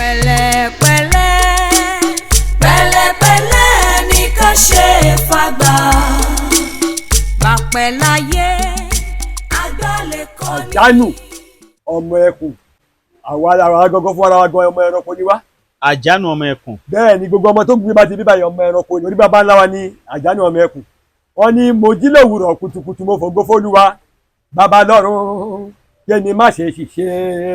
Pẹ̀lẹ́pẹ̀lẹ́, pẹ̀lẹ́pẹ̀lẹ́ ní ká ṣe fàgbà. Bàpẹ̀ láyé, àgbà lè kọ́ ni. Àjánù ọmọ ẹkùn, àwa ara wa gọgọ fún ara wa gan, ọmọ ẹranko ni wá. Àjánù ọmọ ẹkùn. Bẹ́ẹ̀ ni, gbogbo ọmọ tó ń gbé bá ti bí báyìí, ọmọ ẹranko ni. Orí bàbá ńlá wa ní àjánù ọmọ ẹkùn. Wọ́n ní mo jí lówùrọ̀ kùtùkùtù, mo fògo fÓlúwa bàbá lọ́run, kémi má ṣe ṣìṣe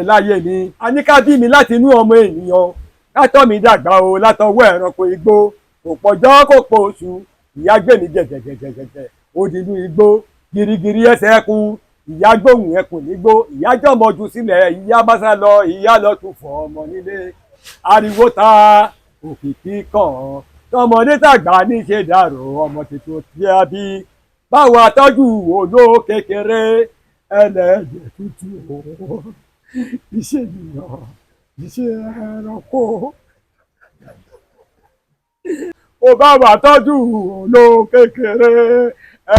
láyé mi. A ní ká bí mi láti inú ọmọ ènìyàn, ká tọ́ mi dàgbà o látọwọ́ ẹranko igbó. Kò pọ̀jọ́ kò pọ̀ oṣù, ìyá gbé mi gẹ̀gẹ̀gẹ̀gẹ̀gẹ̀ ó di inú igbó. Girigiri ẹsẹ̀ ẹkùn, ìyá gbóhùn ẹkùn nígbó, ìyá jọmọ jù sílẹ̀, ìyá bá sá lọ, ìyá lọ tún fọ ọmọ nílé. Ariwo ta òkìkí kàn, tọmọdé tàgbà ní ṣe dàrò ọmọ tuntun tí a bí. Báwo àtọ́jú oló kékeré ẹlẹ́jẹ̀ tútù o, iṣẹ́ ènìyàn, iṣẹ́ ẹranko. Ó bá wa tọ́jú oló kékeré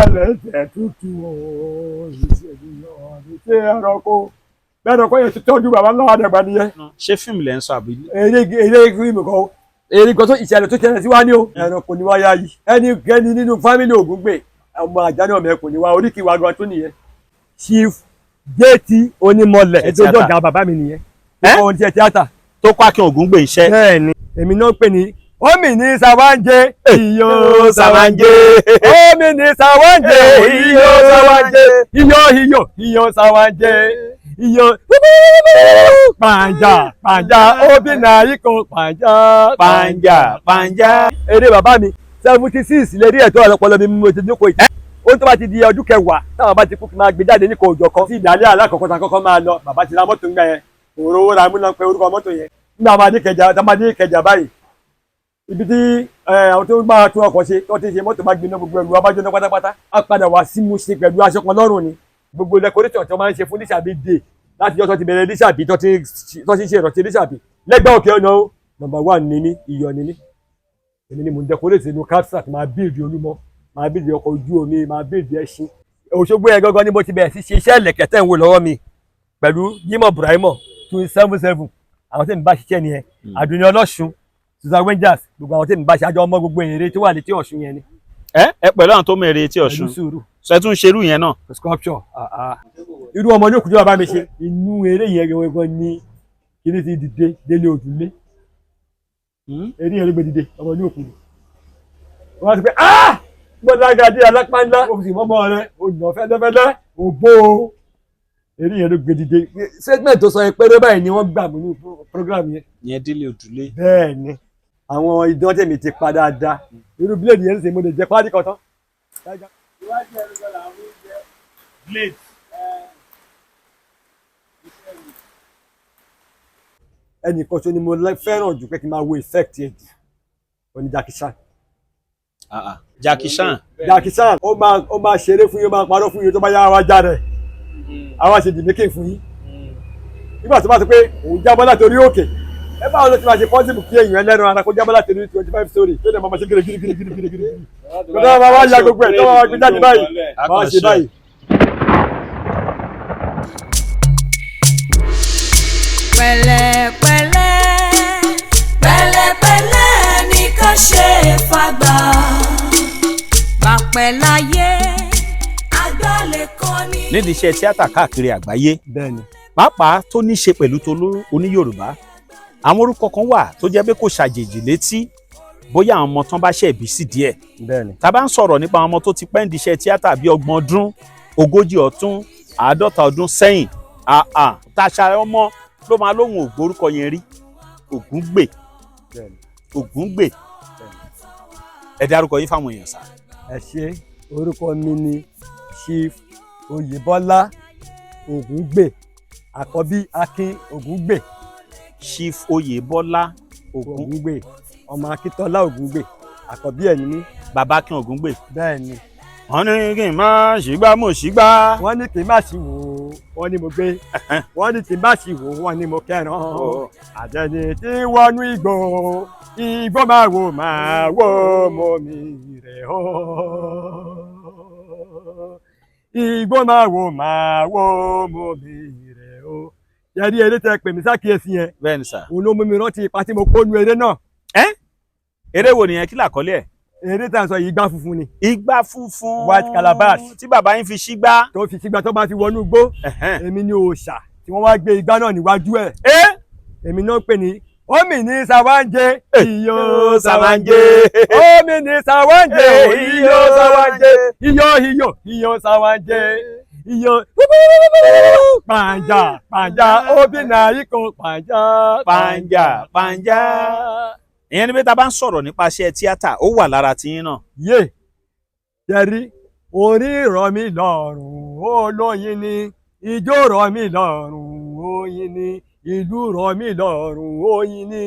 ẹlẹ́jẹ̀ tútù o, iṣẹ́ ènìyàn, iṣẹ́ ẹranko. Bẹ́ẹ̀ ni ọkọ yẹn ti tọ́jú bàbá ńlá wa dàgbà nìyẹn. Ṣé fíìmù lẹ́ ń sọ àbí? Eré, eré fíìmù kan, eré kan tó ìṣẹ̀lẹ̀ tó ṣẹlẹ̀ sí wa ní o. Ẹranko ni wá yá yìí. Ẹnikẹ́ni nínú family Ògúngbè, ọmọ Àjàní ọmọ ẹkùn ni wá, oríkì wa gan tún nìyẹn. Chief JT Onímọ̀lẹ̀ Ṣe ètò tíátà. ìjọba bàbá mi nìyẹn. Ẹ́? Ohun tí ẹ tíátà. Tó kọ́ Akin Ògúngbè iṣẹ́. Bẹ́ẹ̀ ni, èmi náà ń pè ní omi ní sàwáńjẹ iyọ̀ sàwáńjẹ, omi ní sàwáńjẹ iyọ̀ sàwáńjẹ, iyọ̀ iyọ̀ iyọ̀ sàwáńjẹ iyọ̀, pàǹjà pàǹjà obi náà ikọ̀ pàǹjà. Pàǹjà pàǹjà. Eré bàbá mi 76 lè rí ẹ̀tọ́ ọ̀pọ̀lọpọ̀ mi, mo ti jókòó yìí. Ó tó bá ti di ọdún 10 táwọn bá ti kú, kí máa gbé jáde ní kò òjò kan sí ìdálẹ́. Alákọ̀ọ́kọ́ ta kọ́kọ́ máa lọ, bàbá ti ra mọ́tò ńgbà yẹn, òróró owó ra múná pé orúkọ mọ́tò yẹn. Nígbà máa dé Kẹjà, tá máa dé Kẹjà báyìí, ibi tí àwọn tó máa tún ọkọ̀ ṣe tó ti ṣe mọ́tò bá gbiná, gbogbo ẹrù wa bá jóná pátápátá. Á padà wá sí Mushin pẹ̀lú aṣọ kan lọ́rùn ni. Gbogbo decoration tó máa ń ṣe fún Lísàbí Day láti jọ́ tó ti bẹ̀rẹ̀ Lísàbí, tó ti ṣe ìrántí Lísàbí lẹ́gbẹ̀ẹ́ òkè ọ̀nà o, number one ni mí, iyọ̀ ni mí. Èmi ni mò ń decorate inú capsule, máa build Olúmọ, máa build ọkọ̀ ojú omi, máa build ẹṣin. Òṣogbo yẹn gangan ni mo ti bẹ̀rẹ̀ sí ṣe iṣẹ́ ìlẹ̀kẹ̀ tẹ̀ ń wò lọ́wọ́ mi pẹ̀lú Jimoh Ibrahimo 277. Àwọn tí mi bá ṣiṣẹ́ nìyẹn, Àdùnní Ọlọ́ṣun, Susan Wengers, gbogbo àwọn tí mi bá ṣe àjọ ọmọ gbogbo èrè tó wà létí Ọ̀ṣun yẹn ni. Ẹ ẹ pẹ̀lú àwọn tó mọ èrè etí Ọ̀ṣun. Pẹ̀lú sùúrù. Sọ ẹ tún ṣerú yẹn náà. Sculpture, ah, ah. Irú ọmọ ní òkú tí bàbá mi ṣe inú eré yẹn gangan ni kíní ti dìde délé òdùlé. Eré yẹn ló gbé dìde ọmọ ní òkú ni. Wọ́n á ti pé ah gbọ́dọ̀ àgàdé alápá ńlá, ó sì mọ́mọ́ rẹ̀ ó nà fẹ́lẹ́fẹ́lẹ́ òbó o. Eré yẹn ló gbé dìde. Statement tó sọ yẹn péré báyìí ni wọ́n gbà mú ní program yẹn. Ìyẹn délé òdùlé. Bẹ́ẹ̀ ni, àwọn idán tèmi ti pa dáadáa, irú bíléèdì yẹn ń sè, mo lè jẹ páálí kan tán. Blade. Ẹnìkan ṣo ni mo fẹ́ràn jù pé kí n máa wo effect yẹn jù, ó ní Jackie Chan. Jackie Chan. Jackie Chan ó máa ṣeré fún yín, ó máa parọ́ fún yín, tó bá yá wá já rẹ̀, àwa ṣe dìmẹ́kè fún yín. Nígbà tó bá sọ pé òun jábọ́ láti orí òkè, ẹ báwo ló ti máa ṣe possible kí èèyàn ẹlẹ́ran ara kó jábọ́ láti orí 25 story, tó dẹ̀ máa ṣe gírígírígírígírí, tó dẹ̀ máa wá ya gbogbo ẹ̀, tó máa gbé jáde báyìí, máa ṣe báyìí? Pẹ̀lẹ́pẹ̀lẹ́, pẹ̀lẹ́pẹ̀lẹ́ ní ká ṣe fàgbà. Bàpẹ̀ láyé, àgbà lè kọ́ ni. Nídìí iṣẹ́ tíátà káàkiri àgbáyé, Bẹ́ẹ̀ni. pàápàá tó ní ṣe pẹ̀lú tolú oníYorùbá, àwọn orúkọ kan wà tó jẹ́ pé kò ṣàjèjì létí, bóyá àwọn ọmọ tán bá ṣẹ̀ bí sí díẹ̀. Bẹ́ẹ̀ni. Tá a bá ń sọ̀rọ̀ nípa àwọn ọmọ tó ti pẹ́ ń diṣẹ́ tíátà bíi 30 ọdún, 40 ọdún, 50 ọdún sẹ́yìn, àà tàṣà ọmọ ló máa lóhùn ògbórúkọ yẹn rí, Ògúngbè. Bẹ́ẹ̀ni. Ògúngbè, ẹ dárúkọ yín fáwọn èèyàn sá. Ẹ ṣe, orúkọ mi ni Chief Oyèbọ́lá Ògúngbè, àkọ́bí Akin Ògúngbè. Chief Oyèbọ́lá Ògún Ògúngbè, ọmọ Akíntọ́lá Ògúngbè, àkọ́bí ẹ̀ ní mí. Bàbá Akin Ògúngbè. Bẹ́ẹ̀ ni. Wọ́n ní kí n má ṣìgbà mò ṣìgbà. Wọ́n ní kí n má ṣì wò ó, wọ́n ní mo gbé. Wọ́n ní kí n má ṣì wò ó, wọ́n ní mo kẹ́ràn. Àjẹni tí wọnú igbó, igbó máa wò máa wò mọ́ mi rẹ̀ ọ́. Igbó máa wò máa wò mọ́ mi rẹ̀ ọ́. Yẹ́rí eré tẹ pè mí sákìyèsí yẹn, Bẹ́ẹ̀ ni sà. òun ló mú mi rántí ipa tí mo kó nu eré náà. Eré wo nìyẹn? Kí làkọ́lé ẹ̀? Eré tá à ń sọ yìí, Igbá Funfun ni. Igbá Funfun. White Calabash. Tí bàbá yín fi sígbá. Tó fi sígbà tó bá fi wọnú igbó. Ẹ̀hẹ́n. Èmi ni òòṣà tí wọ́n wá gbé igbá náà níwájú ẹ̀. Ẹ́ Èmi náà pè ní omi ní sàwáńjẹ iyọ̀ sàwáńjẹ. sàwáńjẹ, omi ní sàwáńjẹ iyọ̀ sàwáńjẹ, iyọ̀ iyọ̀ iyọ̀ sàwáńjẹ iyọ̀, pàǹjà pàǹjà, obì náà ikọ̀ pàǹjà. Pàǹjà pàǹjà. Ìyẹn ni pé tá a bá ń sọ̀rọ̀ nípa iṣẹ́ tíátà, ó wà lára tiyín náà. Yé tẹ̀rí orí rọ̀ mí lọ́rùn olóyin ni, ijó rọ̀ mí lọ́rùn oyin ni, ìlú rọ̀ mí lọ́rùn oyin ni,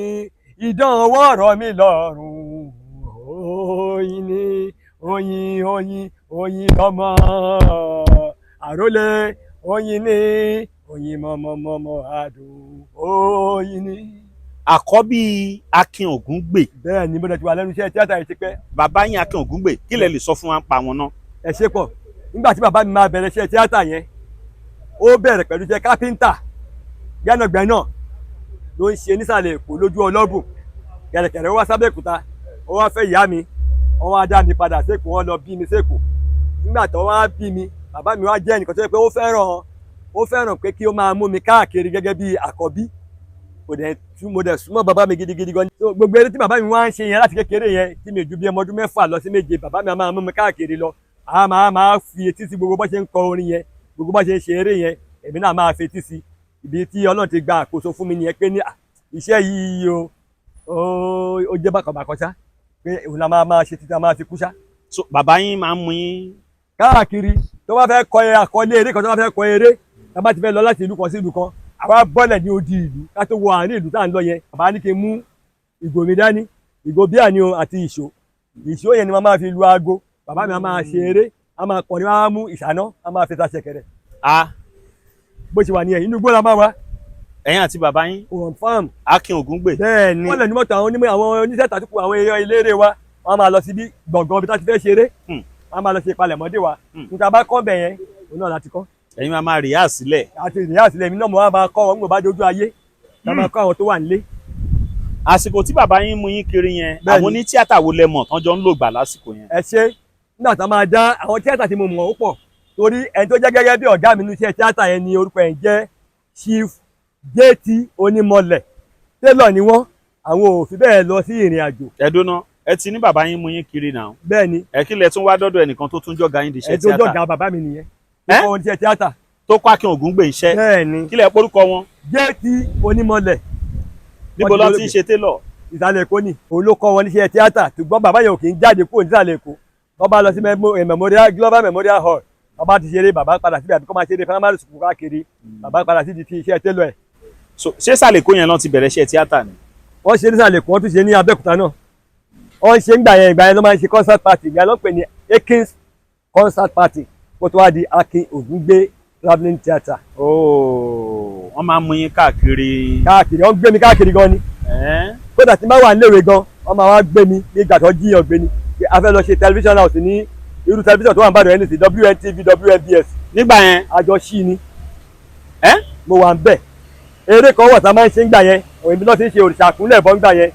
idán ọwọ́ rọ̀ mí lọ́rùn oyin ni, oyin oyin oyin lọ́mọ àrólé oyin ni, oyin mọ̀mọ́mọ́mọ́ adùn oyin ni. Àkọ́bí Akin Ògúngbè. Bẹ́ẹ̀ ni, mo dẹ̀ ti wà lẹ́nu iṣẹ́ tíátà yìí ti pẹ́. Bàbá yín Akin Ògúngbè, kí lẹ lè sọ fún wa ń pa wọn náà? Ẹ ṣe pọ̀. Nígbà tí bàbá mi máa bẹ̀rẹ̀ iṣẹ́ tíátà yẹn, ó bẹ̀rẹ̀ pẹ̀lú iṣẹ́ kápẹ́ńtà, gbẹ́nàgbẹ́nà ló ń ṣe nísàlẹ̀ Èkó lójú ọlọ́bùn kẹ̀rẹ̀kẹ̀rẹ̀. Ó wá sábẹ́òkúta, ó wá fẹ́ ìyá mi, ó wá dá mi padà sékòó, wọ́n lọ bí mi sékòó. Nígbà tó wá bí mi, bàbá mi wá jẹ́ ẹnìkan tó yẹ pé ó fẹ́ràn pé kí ó máa mú mi káàkiri gẹ́gẹ́ bí àkọ́bí. Kò dẹ̀ tú mo dẹ̀ súnmọ́ bàbá mi gidigidi gan. So, gbogbo eré tí bàbá mi wá ń ṣe yẹn láti kékeré yẹn, tí mi ò ju bí ọmọ ọdún 6 lọ sí 7, bàbá mi á máa mú mi káàkiri lọ. A máa fi etí sí gbogbo bó ṣe ń kọ orin yẹn, gbogbo bó ṣe ń ṣe eré yẹn, èmi náà máa fetí sí. Ibi tí Ọlọ́run ti gba àkóso fún mi nìyẹn pé ní iṣẹ́ yìí o, ó jẹ́ bákanbàkan ṣá, pé òun la máa máa ṣe títí a máa fi kú ṣá. So bàbá yín máa ń mú yín káàkiri. Tó bá fẹ́ kọ àkọlé eré kan, tó bá fẹ́ kọ eré, tá bá ti fẹ́ lọ láti ìlú kan sí ìlú kan, àwa bọ́lẹ̀ ní odi ìlú ká tó wọ àárín ìlú tá à ń lọ yẹn, bàbá ní kí n mú ìgò mi dání, ìgò bíà ni o, àti ìṣó. Ìṣó yẹn ni wọ́n máa fi lu aago. Bàbá mi á máa ṣe eré, á máa kọrin, á mú ìṣáná, á máa fi ta ṣẹ̀kẹ̀rẹ̀. A Bó ṣe wà nìyẹn, inú igbó la máa wá. Ẹ̀yin àti bàbá yín? Confam. Akin Ògúngbè. Bẹ́ẹ̀ ni, wọ́n lè ní mọ́tò àwọn onímọ̀, àwọn oníṣẹ́ tàtúkù, àwọn èèyàn eléré wa, wọ́n máa lọ síbi gbọ̀ngàn ibi tá ti fẹ́ ṣeré, wọ́n máa lọ ṣe ìpalẹ̀mọ́dé wa. Níta bá kọ́ bẹ̀ yẹn, òun náà láti kọ́. Ẹ̀yin máa máa rìhá sílẹ̀. Àti ìrìyà sílẹ̀, mi náà mo wá máa kọ́ wọn nígbà bá dojú ayé ká máa kọ́ àwọn tó wà nílé. Àsìkò tí bàbá yín mú yín kiri yẹn, Bẹ́ẹ̀ni. àwọn onítíátà wo lẹ mọ̀ tán jọ ń lò gbà lásìkò yẹn? Ẹ ṣe. Nígbà tá a máa dá àwọn tíátà tí mo mọ̀, ó pọ̀, torí ẹni tó jẹ́ gẹ́gẹ́ bí ọ̀gá mi nínú iṣẹ́ tíátà yẹn ni orúkọ ẹ̀ ń jẹ́ Chief JT Onímọ̀lẹ̀. Télọ̀ ni wọ́n, àwọn ò fi bẹ́ẹ̀ lọ sí ìrìn àjò. Ẹ dúná, ẹ ti ní bàbá yín mú yín kiri náà. Bẹ́ẹ̀ ni. Ẹ kí lẹ tún wá dọ́dọ̀ ẹnìkan tó tún jọ̀gá yín di iṣẹ́ Ẹni tó tíátà? jọ̀gá bàbá mi nìyẹn, tó Ẹ́? kọ́ oníṣẹ́ tíátà. Tó kọ́ Akin Ògúngbè iṣẹ́? Bẹ́ẹ̀ ni. Kí lẹ porúkọ wọn? JT Onímọ̀lẹ̀. Níbo lọ ti ń ṣe télọ̀? Ìsàlẹ̀ Èkó ni. Òun ló kọ́ wọn níṣẹ́ tíátà, ṣùgbọ́n bàbá yẹn ò kì í jáde kúrò nísàlẹ̀ Èkó. Wọ́n bá lọ sí memorial, Global Memorial Hall, wọ́n bá ti ṣeré, bàbá padà síbi, àbíkọ́ máa ṣeré primary school káàkiri, bàbá padà sí di ti iṣẹ́ télọ̀ ẹ̀. So ṣé sàlẹ̀ Èkó yẹn lọ ti bẹ̀rẹ̀ iṣẹ́ tíátà ni? Wọ́n ṣe nísàlẹ̀ Èkó, wọ́n tún ṣe ní Abẹ́òkúta náà. Wọ́n ṣe ńgbà yẹn, ìgbà yẹn ló máa ń ṣe concert party, ìgbà yẹn ló ń pè ní Akins Concert Party, kó tó wá di Akin Ògúngbè Travelling Theatre. Ooo, wọ́n máa ń mú yín káàkiri. Káàkiri, wọ́n gbé mi káàkiri gan ni. Ẹ́n? Kódà tí n bá wà níléèwé gan, wọ́n máa wá gbé mi nígbà tó jíyàn gbé ni pé a fẹ́ lọ ṣe television house ní irú tẹlifíṣàn tó wà ní Ìbàdàn yẹn ní sí WNTV, WNBS. Nígbà yẹn? Àjọ ṣí ni. Ẹ́? Mo wà ń bẹ̀. Eré kan wà tá a máa ń ṣe ń gbà yẹn, òyìnbó náà ti ń ṣe òrìṣà àkúnlẹ̀ bọ́ ń gbà yẹn.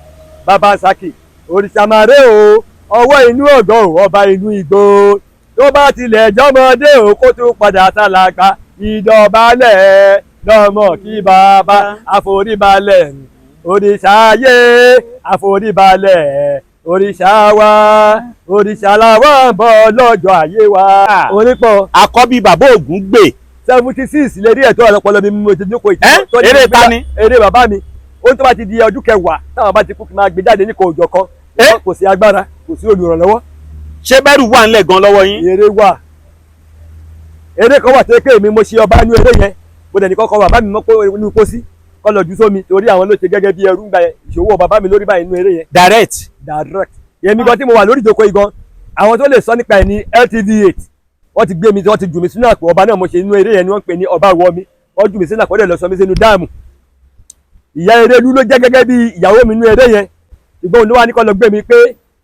Bàbá Saki òrìṣà màrè o, ọwọ́ inú ọ̀gọ́ o, ọba inú igbó, tó bá tilẹ̀ jọmọdé o, kó tún padà sálàgbà, ìdọ̀bálẹ̀ lọ́mọ kí bàbá, àforíbalẹ̀ òrìṣà ayé, àforíbalẹ̀ òrìṣà wa, òrìṣà làwa ń bọ̀ lọ́jọ́ ayé wa. Onípọ̀. Àkọ́bí bàbá Ògúngbè. 76 lè rí ẹ̀tọ́ ọ̀pọ̀lọpọ̀ mi, mo ti jókòó ìtì. Ẹ́? Eré ta ni? Eré bàbá mi. Ó ní tó bá ti di ọdún 10 táwọn bá ti kú, kí n máa gbé jáde ní kò òjọ̀ kan. Ẹ́? Kò sí agbára, kò sí olùrànlọ́wọ́. Ṣé bẹ́rù wà ńlẹ̀ gan lọ́wọ́ yín? Eré wà. Eré kan wà tó yẹ pé èmi mo ṣe ọba inú eré yẹn. Mo dẹ̀ ní kọ́kọ́ bàbá mi mọ́ pé inú pósí kọ́ lọ jù sómi, torí àwọn ló ṣe gẹ́gẹ́ bí ẹrú ń gba ìṣòwò bàbá mi lórí báyìí inú eré yẹn. Direct? Direct. Èmi gan tí mo wà lórí ìjókòó yìí gan, àwọn tó lè sọ nípa ẹ̀ ní LTV 8. Wọ́n ti gbé mi, wọ́n ti jù mí sínú àpò. Ọba náà mo ṣe inú eré yẹn ni wọ́n ń pè ní ọba wọ mi. Wọ́n jù mí sínú àpò, wọ́n dẹ̀ lọ sọ mí sínú dáàmù. Ìyá Erelu ló jẹ́ gẹ́gẹ́ bí ìyàwó mi nínú eré yẹn, ṣùgbọ́n òun ló wá ní kó lọ gbé mi pé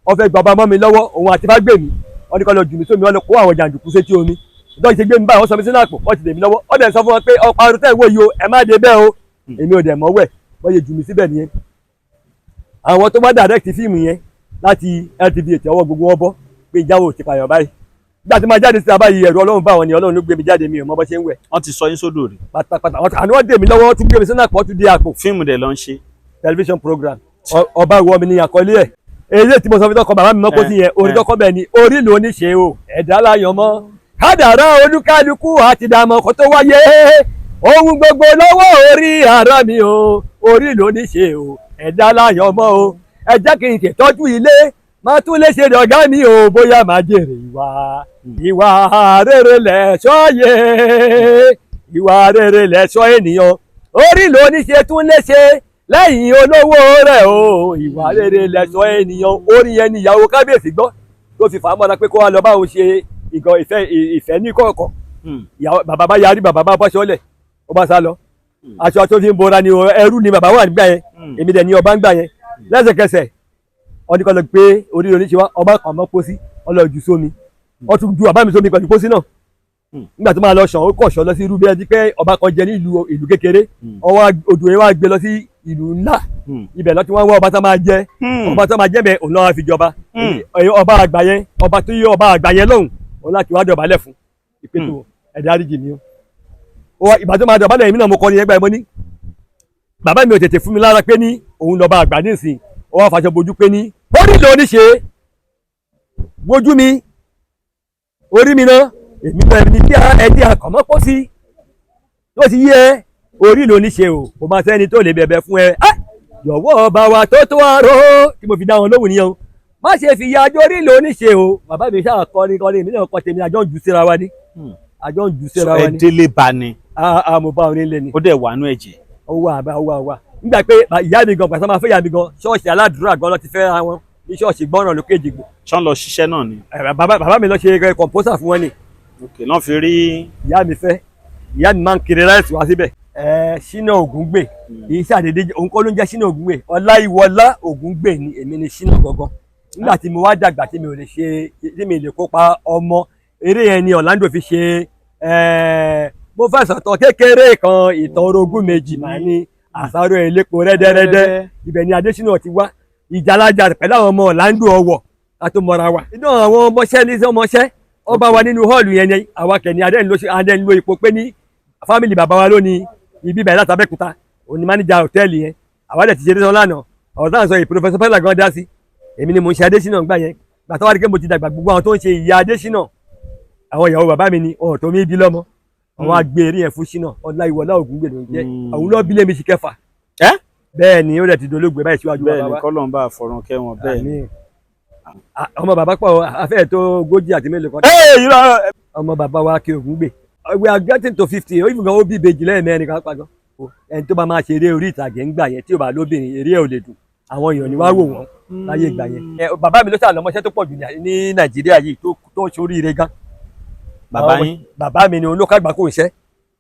wọ́n fẹ́ gbàgbà mọ́ mi lọ́wọ́, òun àti bá gbé mi. Wọ́n ní kó lọ jù mí sómi, wọ́n lọ kó àwọn jàǹdùkú sétí omi. Ìdọ́jú ti gbé mi báyìí, wọ́n sọ mí sínú àpò, wọ́n ti dè mí lọ́wọ́. Wọ́n dẹ̀ sọ fún wọn pé ọ̀pá arúgbó tẹ̀ ń wò yìí o, ẹ má dé bẹ́ẹ̀ o. Èmi ò dẹ̀ mọ̀ wẹ̀, wọ́n yẹ jù mí síbẹ̀ nìyẹn. Àwọn tó bá direct fíìmù yẹn láti LTV ètò ọwọ́ gbogbo wọn bọ́ pé ìjáwó ti pààyàn báyìí. Nígbà tí máa jáde síta báyìí, ẹ̀rù Ọlọ́run bá wọn ni, Ọlọ́run ló gbé mi jáde, mi ò mọ bó ṣe ń wẹ̀. Wọ́n ti sọ yín sódò rí? Pátápátá. Àní wọ́n dè mí lọ́wọ́, wọ́n tún gbé mi sínú àpò, wọ́n tún dé àpò. Fíìmù dẹ̀ ló ń ṣe? Television program. Ọba ìwọ mi ni àkọlé ẹ̀. Èyí tí mo sọ fún tọkọ bàbá mi mọ́ kó sí yẹn, orin tọkọ bẹ́ẹ̀ ni orí ló ní ṣe o, ẹ̀dá láyọ̀ mọ́ kádàrá olúkálukú àti dààmú kó tó wáyé, ohun gbogbo lọ́wọ́ orí ara mi o, orí ló ní ṣe o, ẹ̀dá láyọ̀ mọ́ o, ẹ jẹ́ kí n ṣètọ́jú ilé, máa tún lè ṣe dọ̀gá mi o, bóyá máa jèrè ìwà, ìwà rere lẹ̀ṣọ́ yé, ìwà rere lẹ̀ṣọ́ ènìyàn, orí ló ní ṣe tún lè ṣe lẹ́yìn olówó rẹ̀ o, ìwà rere lẹ̀ṣọ́ ènìyàn. Orin yẹn ni ìyàwó kábíyèsí gbọ́ tó fi fà á mọ́ra pé kó wá lọ báwọn ṣe ìgàn ìfẹ́, ìfẹ́ ní kọ̀ọ̀kan. Ìyàwó bàbá bá yarí, bàbá bá bọ́ṣọ́ lẹ̀, ó bá sá lọ. Aṣọ tó fi ń bora ni o, ẹrú ni bàbá wà nígbà yẹn, èmi dẹ̀ ni ọba ń gbà yẹn. Lẹ́sẹ̀kẹsẹ̀ wọ́n ní kọ́ lọ pé orí oníṣẹ́ wa, ọba kan mọ́ pósí, wọ́n lọ jù sómi, wọ́n tún ju bàbá mi sómi pẹ̀lú pósí náà. Nígbà tó máa lọ ṣàn, ó kọ̀ ṣàn lọ sí irú bí ẹni pé ọba kan jẹ ní ìlú kékeré, ọwọ́ odò yẹn wá gbé lọ sí ìlú ńlá. Ibẹ̀ lọ tí wọ́n wá ọba tó máa jẹ, ọba tó máa jẹ bẹ́ẹ̀, òun náà fi jọba. Ọba àgbà yẹn, ọba tó yẹ ọba àgbà yẹn lọ́hùn, òun láti wá dọ̀bálẹ̀ fún ìpètò ẹ̀dá àríjì mi o. Ìgbà tó máa dọ̀bálẹ̀, èmi náà mo kọ́ ni ẹgbẹ́ mo ní bàbá mi ò tètè fún mi lára pé ní òun lọ́ba àgbà nísìn. Ó wá faṣọ bojú pé ní orí ló ní ṣe wojú mi, orí mi náà, èmi náà ní kí ẹdí akọ̀mọ́ pọ̀ sí tó ti yí ẹ, orí ló ní ṣe o, kò máa sẹ́ni tó lè bẹ̀bẹ̀ fún ẹ. Jọ̀wọ́ ọba wa tó tó àrò tí mo fi dá wọn lóhùn nìyẹn o, má ṣe fi ya ajórí ló ní ṣe o. Bàbá mi ṣáà kọrin kọrin, èmi náà kọ tèmi, àjọ ń jù síra wa ní, àjọ ń jù síra ẹ wa ní. Délé bá ni? A mo bá orin lé ni. Ó dẹ̀ wà nú ẹ̀jẹ̀? Ó wà bá, ó wà wà. Nígbà pé ìyá mi gan, pàṣẹ máa fẹ́ ìyá mi gan, ṣọ́ọ̀ṣì aládùúrà gan ló ti fẹ́ ra wọn ní ṣọ́ọ̀ṣì gbọ́ràn lókè Èjìgbò. Ṣán lọ ṣiṣẹ́ náà ni? Bàbá mi lọ ṣe composer fún wọn ni. Ok, náà fi rí. Ìyá mi fẹ́, ìyá mi máa ń kiri ráìsì wá síbẹ̀. Ẹ Ṣínà Ògúngbè kì í ṣàdédé, òun kọ́ ló ń jẹ́ Ṣínà Ògúngbè, Ọláyíwọlá Ògúngbè ni, èmi ni Ṣínà gangan. Nígbà tí mo wá dàgbà tí mi ò lè ṣe, tí mi lè kópa ọmọ eré yẹn ni Orlando fi ṣe. Mo fẹ́ sọ̀tọ̀ kékeré kan, ìtàn orogún méjì máa ní àsáró elépo rẹ́dẹ́rẹ́dẹ́, ibẹ̀ ni Adésínà ti wá. Ìjàlájà pẹ̀lú àwọn ọmọ Orlando ọwọ̀ ká tó mọra wa. Inú àwọn ọmọọṣẹ́ ní ọmọọṣẹ́ wọ́n bá wa nínú hall yẹn ni àwa kẹ̀ ní adẹ́ni ló ipò pé ní family bàbá wa lónìí ibi bẹ̀rẹ̀ láti Abẹ́òkúta, òun ni máníjà hòtẹ́ẹ̀lì yẹn. Àwa dẹ̀ ti ṣe dé lánàá ọ̀rọ̀ táwọn sọ yìí, Professor Fẹ́lá gan dá sí. Èmi ni mò ń ṣe Adésínà gbà yẹn. Gbà tó wá rí pé mo ti dàgbà, gbogbo àwọn tó ń ṣe ìyá Adésínà, àwọn ìyàwó bàbá mi ni ọ̀rọ̀ tó mi bí lọ́mọ, àwọn agbé eré yẹn fún Ṣínà Ọláyíwọlá Ògúngbè ló ń jẹ́. Àwọn ló bí lémi sí kẹfà. Ẹ́? Bẹ́ẹ̀ ni, ó dẹ̀ ti dolóògbé báyìí síwájú Bẹ́ẹ̀ bàbá ni. wa. Kọ́lọ̀ ń bá àfọ̀rùn kẹ́ wọn, bẹ́ẹ̀ ni. Àmín. Ọmọ bàbá pọ̀, afẹ́ tó 40 àti mélòó kan. Ee, irọ́. Ọmọ bàbá wa kí Ògúngbè, we are getting to 50, ó even gan ó bí ìbejì lẹ́ẹ̀mẹ́rin kan pa gan. Ẹni tó bá máa ṣe eré orí ìtàgé ńgbà yẹn, tí ò bá lóbìnrin, eré ẹ̀ ò lè dùn, àwọn èèyàn ni wá wò wọ́n láyé ìgbà yẹn. Ẹ, bàbá mi ló ṣàlọ́mọṣẹ́ tó pọ̀ jù ní Nàìjíríà yìí tó ṣoríire gan. Bàbá yín? Bàbá mi ni olókàgbà kò ṣẹ́,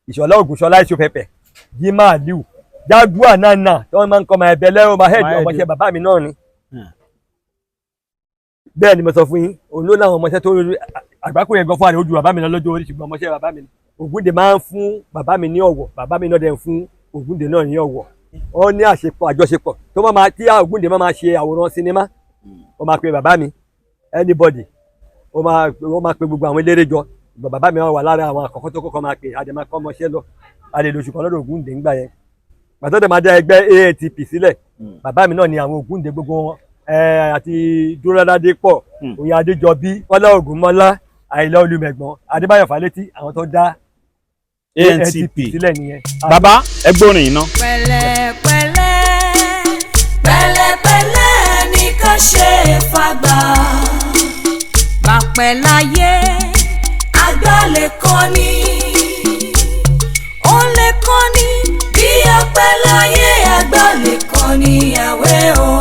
Ìṣọ̀lá Ògúnṣọlá, Èso Pẹpẹ, Jimá Aliu, Jaguar Nana tí wọ́n máa ń kọ́ ọmọ ẹ̀bẹ̀ lẹ́rọ ọmọ head, ọmọọṣẹ́ bàbá mi náà ni. Bẹ́ẹ̀ ni mo sọ fún yín, òun ló láwọn ọmọọṣẹ́ tó àgbákò yẹn gan fún àrẹ ojú bàbá mi lọ lọ́jọ́ orí, ṣùgbọ́n ọmọọṣẹ́ bàbá mi ni. Ògúndé máa ń fún bàbá mi ní ọ̀wọ̀, bàbá mi náà dẹ̀ ń fún Ògúndé náà ní ọ̀wọ̀. Wọ́n ní àṣepọ̀, àjọṣepọ̀ tó máa ma tí Ògúndé máa ma ṣe àwòrán sinimá, ó máa pe bàbá mi, anybody, ó máa pe gbogbo àwọn eléré jọ. Bàbá mi wà lára àwọn àkọ́kọ́ tó kọ́kọ́ máa pe àdèmà kọ́ ọmọọṣẹ́ lọ àlè lóṣù kan lọ́dọ̀ Ògúndé ńgbà yẹn. Gbàtọ́ dẹ̀ máa dá ẹgbẹ́ AATP sílẹ̀, bàbá mi náà ni àwọn Ògúndé gbogbo wọn àti Dúróládé pọ̀, Oyin Adéjọbí, Kọ́lá Ògúnmọ́lá, Àyìnlá Olùmẹ̀gbọ́n, Adébáyọ̀ Fálétí, àwọn tó dá ANTP sílẹ̀ nìyẹn. Bàbá, ẹ gbórin iná. Pẹ̀lẹ́pẹ̀lẹ́, pẹ̀lẹ́pẹ̀lẹ́ ní ká ṣe fàgbà, bàpẹ̀ láyé, àgbà lè kọ́ ni, ó lè kọ́ ni bí apẹ̀ láyé, àgbà lè kọ́ ni àwẹ̀ o.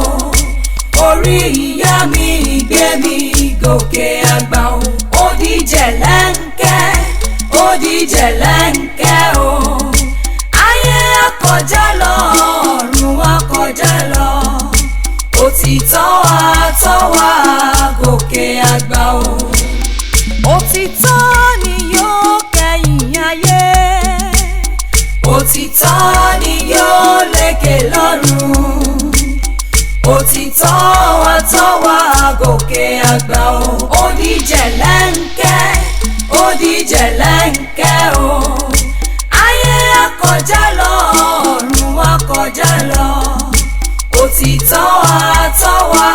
Orí ìyá mi gbé mi gòkè àgbà o, ó díjẹ̀ lẹ́ńkẹ́, ó díjẹ̀ lẹ́ńkẹ́ o. Ayé akọjá lọ, ọ̀run akọjá lọ, òtítọ́ àtọ́wà gòkè àgbà o. Òtítọ́ ni yóò kẹ́yìn ayé, òtítọ́ ni yóò. lọ́run. Òtítọ́ wa tọ́ wa gòkè àgbà o. Ó díjẹ̀ lẹ́ńkẹ́, ó díjẹ̀ lẹ́ńkẹ́ o. Ayé akọjá lọ, ọ̀run akọjá lọ. Òtítọ́ wa tọ́ wa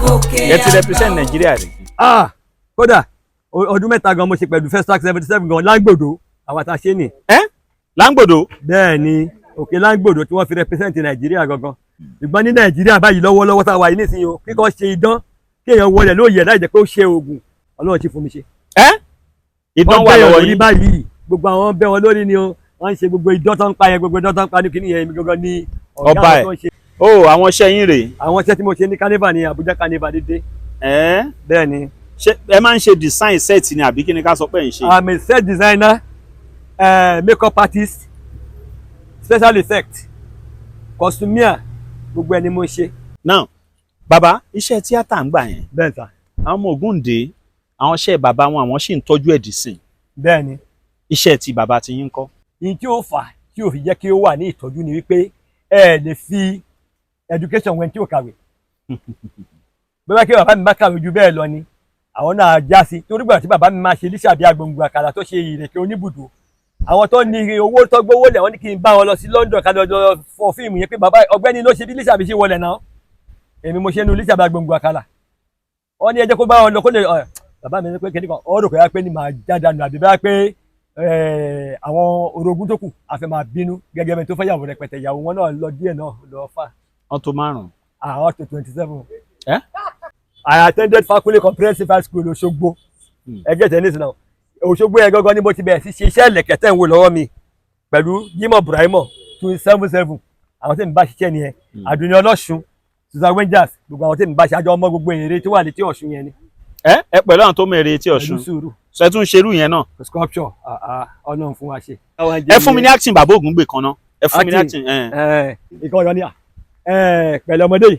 gòkè Ẹ ti àgbà represent o. Nàìjíríà rẹ̀. Ah, kódà ọdún 3 gan mo ṣe pẹ̀lú First Track 77 gan lágbòdo àwọn àtàṣe nì. Ẹ Láńgbòdo. Bẹ́ẹ̀ ni, òkè Láńgbòdo tí wọ́n fi represent Nàìjíríà gangan. Ṣùgbọ́n ní Nàìjíríà báyìí lọ́wọ́lọ́wọ́ tá a wà yìí nísìnyí o, kíkọ́ ṣe idán kí èèyàn wọlé lóye láì jẹ́ pé ó ṣe oògùn, Ọlọ́run ti fún mi ṣe. Ẹ idán Wọ́n wà bẹ́ lọ́wọ́ lórí yín. báyìí, gbogbo àwọn bẹ́ wọn lórí ni o, wọ́n ń ṣe gbogbo idán tó ń pa yẹn, gbogbo idán tó ń pa ní kíní yẹn, èmi gangan ni ọ̀gá Ọba àwọn ẹ̀. tó ń ṣe. Ó àwọn iṣẹ́ yín rèé. Àwọn iṣẹ́ tí mo ṣe ní carnival ní Abuja carnival dédé. Ẹ Bẹ́ẹ̀ ni. Ṣé ẹ máa ń ṣe design set ni àbí kí ni ká sọ pé ẹ̀ ń ṣe? I'm a set designer, makeup artist, special effect, costumier, gbogbo ẹni mo ń ṣe. Now bàbá, iṣẹ́ tíátà ń gbà yẹn, Bẹ́ẹ̀ sà. àwọn ọmọ Ògúndé, àwọn iṣẹ́ bàbá wọn, àwọn sì ń tọ́jú ẹ̀ dì sìn. Bẹ́ẹ̀ ni. Iṣẹ́ ti bàbá ti yín kọ́? Ìyí tí ó fà tí ò fi jẹ́ kí ó wà ní ìtọ́jú ni wípé ẹ lè fi education wẹ́n tí ò kàwé. Bóyá kí bàbá mi bá kàwé ju bẹ́ẹ̀ lọ ni àwọn náà já sí, torí gbà tí bàbá mi máa ṣe Lísàbí Agbòǹgbò àkàlà tó ṣe ìrèké oníbùdó, àwọn tó ní owó tó gbówó lẹ̀ wọ́n ní kí n bá wọn lọ sí London ká lọ lọ fọ fíìmù yẹn pé bàbá ọ̀gbẹ́ni ló ṣe bí Lísàbí ṣe wọlé náà, èmi mo ṣe nu Lísàbí Agbòǹgbò àkàlà. Wọ́n ní ẹ jẹ́ kó bá wọn lọ kó lè bàbá mi ní pé kíní kan ọ̀rọ̀ kò yá pé ní màá já dànù àbí bá pé àwọn orogún tó kù àfẹ́ máa bínú gẹ́gẹ́ bẹ́ẹ̀ tó fẹ́ yàwó rẹpẹtẹ, ìyàwó wọn náà lọ díẹ̀ náà lọ fà. Wọ́n tó 5. Àwọn tó 27. Ẹ́? I attended Fakunle Comprehensive High School, Òṣogbo. Ẹgbẹ́ tẹ̀ nísìnyí náà, Òṣogbo yẹn gangan ni mo ti bẹ̀rẹ̀ sí ṣe iṣẹ́ ìlẹ̀kẹ̀ tẹ̀ ń wò lọ́wọ́ mi pẹ̀lú Jimoh Ibrahimo 277, àwọn tí mi bá ṣiṣẹ́ nìyẹn. Àdùnní Ọlọ́ṣun, Susan Wengers, gbogbo àwọn tí mi bá ṣe àjọ ọmọ gbogbo èrè tó wà létí Ọ̀ṣun yẹn ni. Ẹ ẹ pẹ̀lú àwọn tó mèrè etí Pẹ̀lú Ọ̀ṣun. sùúrù. Ṣe tún ṣerú yẹn náà? Sculpture, ah, ah, Ọlọ́run fún wa ṣe. Ẹ fún mi ní acting bàbá Ògúngbè kan náà, ẹ fún mi ní Acting. acting. Ẹ. Ìkan ọ̀rọ̀ ni à pẹ̀lú ọmọdé yìí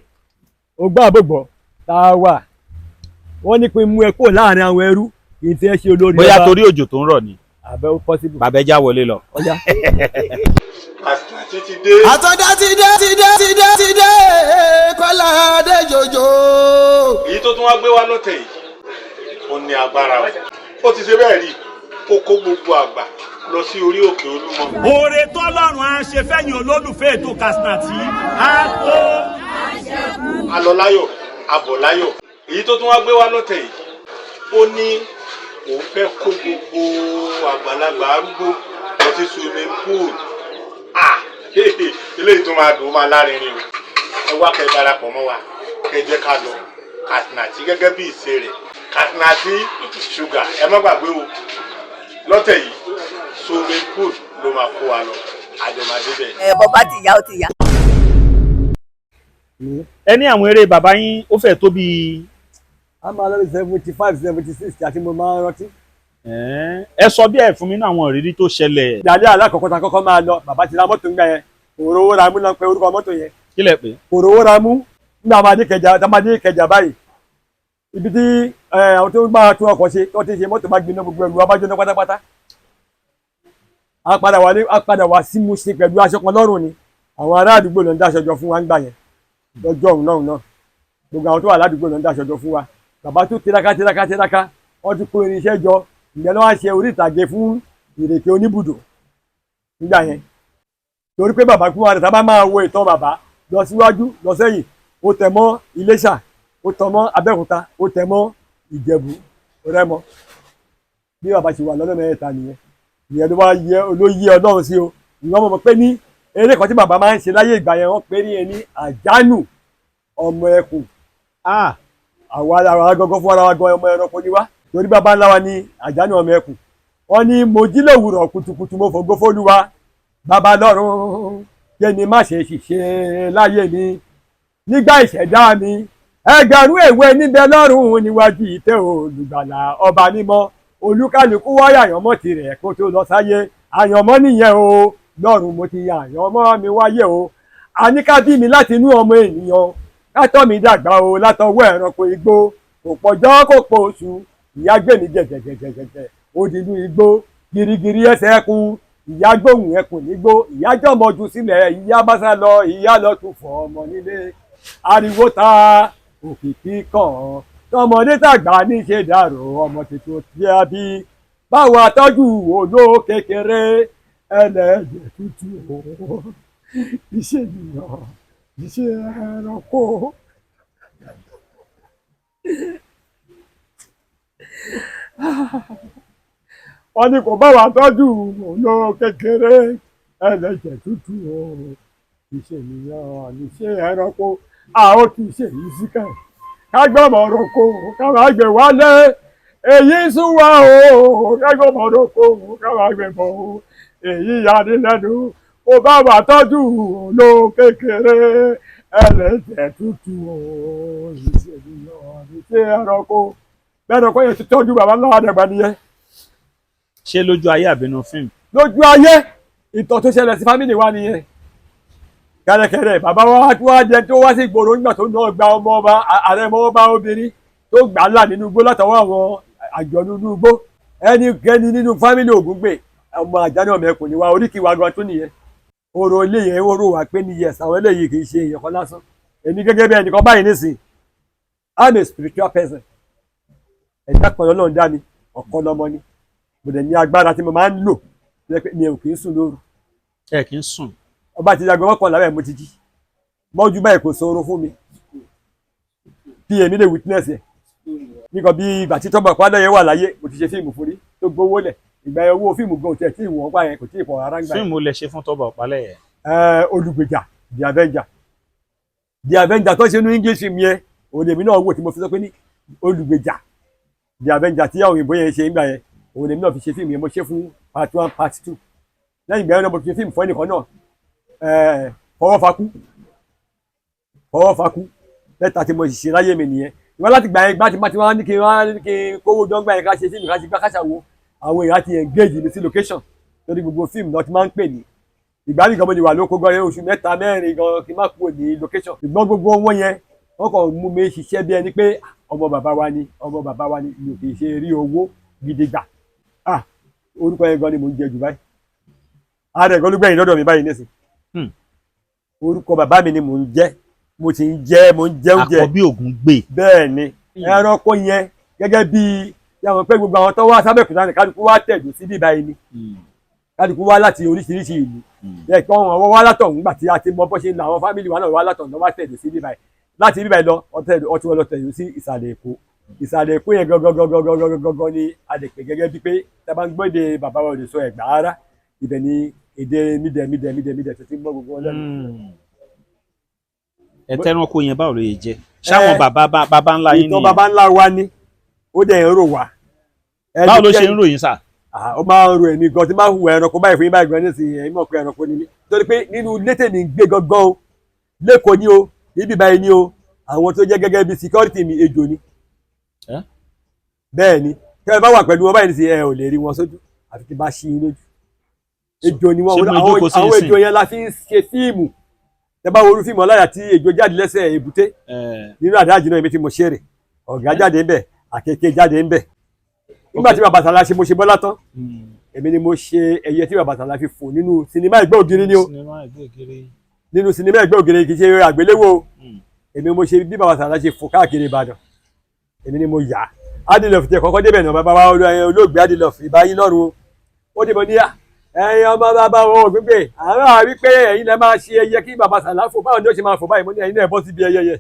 ó gbọ́ àbògbọ́ tá a wà, wọ́n ní pé mú ẹ kúrò láàrin àwọn ẹrú kì í fẹ́ ṣe olórí Bóyá ọba. torí òjò tó ń rọ̀ ni. Àbẹ̀ ó possible. Bàbá, ẹ já wọlé lọ. Ọ̀yá. Àti ti dé. Àtọ́dá ti dé, ti dé, ti dé, ti dé, Kọ́lá dé jòjò. Èyí tó tún wá gbé wá lọ́tẹ̀ yìí, ó ní agbára o. Ó ti ṣe bẹ́ẹ̀ rí, ó kó gbogbo àgbà lọ sí orí òkè Olúmọ. Oore tọ́lọ́run á ṣe fẹ́yìn olólùfẹ́ ètò Katsina á tó. A lọ láyọ̀, a bọ̀ láyọ̀. Èyí tó tún wá gbé wá lọ́tẹ̀ yìí, ó ní òun fẹ́ kó gbogbo àgbàlagbà arúgbó lọ sí swimming pool. Ah, eléyìí tó máa dùn, ó máa lárinrin o. Ẹ wá kẹ́ darapọ̀ mọ́ wa, kẹ́ jẹ́ ká lọ Katsina gẹ́gẹ́ bí ìṣe rẹ̀, Katsina ṣúgà. Ẹ má gbàgbé o, lọ́tẹ̀ yìí, swimming pool ló máa kó wa lọ, àjọmọdé bẹ́ẹ̀. Ẹ bọ́ bá ti yá, ó ti yá. Ẹ ní àwọn eré bàbá yín, ó fẹ́ tó bíi? A máa lọ bí 75, 76 àti mo máa ń rántí. Ẹ sọ bí ẹ fún mi ní àwọn ìrírí tó ṣẹlẹ̀. Ìdálẹ́ alákọ̀ọ́kọ́ ta kọ́kọ́ máa lọ, bàbá ti ra mọ́tò ńgbà yẹn, kòrówó ra mú náà pé orúkọ mọ́tò yẹn. Kí lẹ pé? Kòrówó ra mú. Nígbà máa dé Ìkẹjà, tá máa dé Ìkẹjà báyìí, ibi tí àwọn tó máa tún ọkọ̀ ṣe tó ti ṣe mọ́tò bá gbiná, gbogbo ẹrù wa bá jóná pátápátá. A padà wá, a padà wá sí Mushin pẹ̀lú aṣọ kan lọ́rùn ni. Àwọn ará àdúgbò ló ń dáṣọ jọ fún wa ńgbà yẹn lọ́jọ́ òun náà náà, gbogbo àwọn tó wà ládùúgbò ló ń dáṣọ jọ fún wa. Bàbá tó tiraka tiraka tiraka, wọ́n ti kó irinṣẹ́ jọ. Ìyẹn ló wá ṣe orí ìtàgé fún ìrèké oníbùdó nígbà yẹn, torí pé bàbá kú wa rẹ̀. Tá bá máa wo ìtàn bàbá lọ síwájú lọ sẹ́yìn, ó tẹ̀ mọ́ Iléṣà, ó tẹ̀ mọ́ Abẹ́òkúta, ó tẹ̀ mọ́ Ìjẹ̀bú Rẹ́mọ. Bí bàbá ṣe wà lọ́nà mẹ́ta nìyẹn. Ìyẹn ló wá yẹ ló yé Ọlọ́run sí o. Ìwọ́n mọ̀ pé ní eré kan tí bàbá máa ń ṣe láyé ìgbà yẹn, wọ́n pè ní ẹni àjánù ọmọ ẹkùn. Àwa ara wa gangan fún ara wa gan, ọmọ ẹranko ni wá, torí bàbá ńlá wa ní àjánù ọmọ ẹkùn. Wọ́n ní mo jí lówùrọ̀ kùtùkùtù, mo fògo fÓlúwa bàbá lọ́run, kí ni má ṣe ṣìṣe láyé mi nígbà ìṣẹ̀dá mi. Ẹgbẹ̀rún èwe níbẹ̀ lọ́rùn níwájú ìtẹ́ olùgbàlà ọba mímọ́, olúkálùkù wáyà àyànmọ́ tirẹ̀ kó tó lọ sáyé. Àyànmọ́ nìyẹn o, lọ́run mo ti yan àyànmọ́ mi wáyé o. Àní ká bí mi láti inú ọmọ ènìyàn, ká tọ́ mi dàgbà o látọwọ́ ẹranko igbó. Kò pọ̀jọ́ kò pọ̀ oṣù, ìyá gbé mi gẹ̀gẹ̀gẹ̀gẹ̀gẹ̀ ó di inú igbó girigiri ẹsẹ̀ kún. Ìyá gbóhùn ẹkùn nígbó, ìyá jọmọ jù sílẹ̀, ìyá bá sá lọ, ìyá lọ tún fọ ọmọ nílé. Ariwo ta òkìkí kàn, tọmọdé tàgbà ní ṣe dàrò ọmọ tuntun tí a bí. Báwo atọ́jú oló kékeré ẹlẹ́jẹ̀ tútù o, iṣẹ́ ènìyàn, iṣẹ́ ẹranko. Wọ́n ní kò bá wa tọ́jú oló kékeré ẹlẹ́jẹ̀ tútù o, iṣẹ́ ènìyàn, iṣẹ́ ẹranko. A ó ti ṣe yìí síkẹ̀ ká gbọ́mọ̀ roko ká máa gbé wálé, èyí sún wa o, ká gbọ́mọ̀ roko ká máa gbé bọ̀ o, èyí yani lẹ́nu. Kò bá wa tọ́jú oló kékeré ẹlẹ́jẹ̀ tútù o, iṣẹ́ ènìyàn, iṣẹ́ ẹranko. Bẹ́ẹ̀ ni ọkọ yẹn ti tọ́jú bàbá ńlá àdàgbà nìyẹn. Ṣé lójú ayé àbínú fíìmù? Lójú ayé, ìtàn tó ṣẹlẹ̀ sí fámìlì wa nìyẹn. Kẹ̀rẹ̀kẹ̀rẹ̀ bàbá wa wá jẹ tó wá sí ìgboro nígbà tó náà gba ọmọ ọba, ààrẹ ọmọ ọba obìnrin tó gbà á là nínú igbó látọwọ́ àwọn àjọ nínú igbó. Ẹnikẹ́ni nínú fámìlì Ògúngbè, ọmọ àjálù ọmọ ẹkùn ni wa, oríkì wa gan tún nìyẹn. Orò ilé yẹn ó rò wá pé ní yẹs, àwọn eléyìí kì í ṣe èèyàn kan lásán. Èmi gẹ́gẹ́ bí ẹnìkan báyìí nísìn, I'm a spiritual person. Ẹ̀dá kan lọ́lọ́run dá mi, ọ̀kan lọ́mọ ni. Mo dẹ̀ ní agbára tí mo máa ń lò, mi ò kì í sùn lóru. Ẹ kì í sùn. Ọba ti jagun mọ́kànlá bẹ́ẹ̀ mo ti jí mọ́jú báyìí, kò sọ̀rọ̀ fún mi bí èmi lè witness ẹ̀ nígbà bí ìgbà tí Tọ́ba Ọ̀pálẹ̀yẹ wà láyé, mo ti ṣe fíìmù fún rí tó gbowó lẹ̀. Ìgbà yẹn owó fíìmù gan tiẹ̀ tí ìwọ̀n pa yẹn kò tí ì pọ̀ rárá gbà yẹn. Fíìmù lẹ ṣe fún Tọ́ba Ọ̀pálẹ̀yẹ? Olùgbèjà, The Avenger, The Avenger tó ṣe ní English film yẹn, òun lèmi náà wò tí mo fi sọ pé ní Olùgbèjà, The Avenger tí àwọn òyìnbó yẹn ṣe nígbà yẹn, òun lèmi náà fi ṣe fíìmù yẹn. Mo ṣe fún part 1, part 2. Lẹ́yìn ìgbà yẹn náà mo fi ṣe fíìmù fún ẹnìkan náà, fọwọ́fakú, fọwọ́fakú mẹ́ta tí mo sì ṣe láyé mi nìyẹn. Ìwọ láti gbà yẹn gbá tí wọ́n ní kí wọ́n ní kí n kówó dọ́gba yẹn ká ṣe fíìmù, ká ṣe gbá káṣà wo, àwọn èèyàn ti engage mi sí location lórí gbogbo fíìmù náà ti máa ń pè ní. Ìgbà mi gan mo lè wà lóko gan oṣù 3 mẹ́rin gan kí n má kúrò ní location. Ṣùgbọ́n gbogbo wọn yẹn wọ́n kàn mú mi ṣiṣẹ́ bí ẹni pé ọmọ bàbá wa ni, ọmọ bàbá wa ni. Mi ò kì í ṣe rí owó gidi gbà. Ah, orúkọ yẹn gan ni mò ń jẹ jù báyìí. Ààrẹ gan ló gbẹ̀yìn lọ́dọ̀ mi báyìí nísìn. Orúkọ bàbá mi ni mò ń jẹ́, mo ti ń jẹ́, mo ń jẹ oúnjẹ. Àkọ́bí Ògúngbè. Bẹ́ẹ̀ ni, ẹranko yẹn gẹ́gẹ́ bí yàwọn pé gbogbo àwọn tó wá sábẹ́kúta ní kálukú wá tẹ̀dó sí bíbá yìí ni, kálukú wá láti oríṣiríṣi ìlú. Bẹ́ẹ̀ kí wọ́n wá látọ̀ nígbà tí a ti mọ bó ṣe ń lọ, àwọn fámìlì wa náà wá látọ̀ náà wá tẹ̀dó sí bíbá yìí. Láti bíbá yìí lọ ọtí wọn lọ tẹ̀dó sí ìsàlẹ̀ Èkó. Ìsàlẹ̀ Èkó yẹn gangan ni a lè pè gẹ́gẹ́ bí pé tá a bá ń gbọ́ èdè bàbá wa ò lè sọ Ẹ̀gbá rárá. Ibẹ̀ ni èdè mídẹ̀ mídẹ̀ mídẹ̀ mídẹ̀ tó ti ń gbọ́ gbogbo wọn lẹ́nu. Ẹ tẹranko yẹn báwo ló yẹ jẹ? Ṣáwọn bàbá ńlá yín ìtàn nìyẹn? Bàbá ńlá wa ni, ó dẹ̀ ń rò wá. Báwo ló ṣe ń ròyìn sà? Ó máa ń ro èmi gan tí máa ń hùwà ẹranko báyìí fún yín báyìí gan nísìnyí, ẹ̀yin mọ̀ pé ẹranko ni mí. Torí pé nínú ilé tèmi ń gbé gangan o, lẹ́kọ̀ọ́ ni o, níbí báyìí ni o, àwọn tó jẹ́ gẹ́gẹ́ bí security mi ejò ni. Bẹ́ẹ̀ ni, tẹ́ ẹ bá wà pẹ̀lú wọn báyìí nísìnyí, ẹ ò lè rí wọn sójú àfi tí bá ṣí yín lójú. Ejò ni wọn, àwọn ejò yẹn la fi ń ṣe fíìmù. Tẹ́ bá wo orú fíìmù ọláyà tí ejò jáde lẹ́sẹ̀ èbúté nínú àdáàjì náà, èmi tí mo ṣeré ọ̀gá jáde ńbẹ̀, àkekèé jáde ńbẹ̀. Nígbà tí bàbá Sàlá ṣe mo ṣe bọ́lá tán, èmi ni mo ṣe ẹyẹ tí bàbá Sàlá fi fò nínú sinimá Ẹ̀gbẹ́ Ògiri ni o. Nínú sinimá Ẹ̀gbẹ́ Ògiri, kì í ṣe àgbéléwò, èmi mo ṣe bí bàbá Sàlá ṣe fò káàkiri Ìbàdàn, èmi ni mo yà á. Adilọf tẹ kọ́kọ́ débẹ̀ náà, bàbá wa olóògbé Adilọf ìbáyín lọ́rùn ó dìbò ní ẹ̀yin ọmọ bàbá wọn ò gbígbé àwọn àwí pé ẹ̀yin lẹ máa ṣe ẹyẹ kí bàbá Sàlá fò, báwo ni ó ṣe máa fò báyìí? Mo ní ẹ̀yin náà bọ́ síbi ẹyẹ yẹ.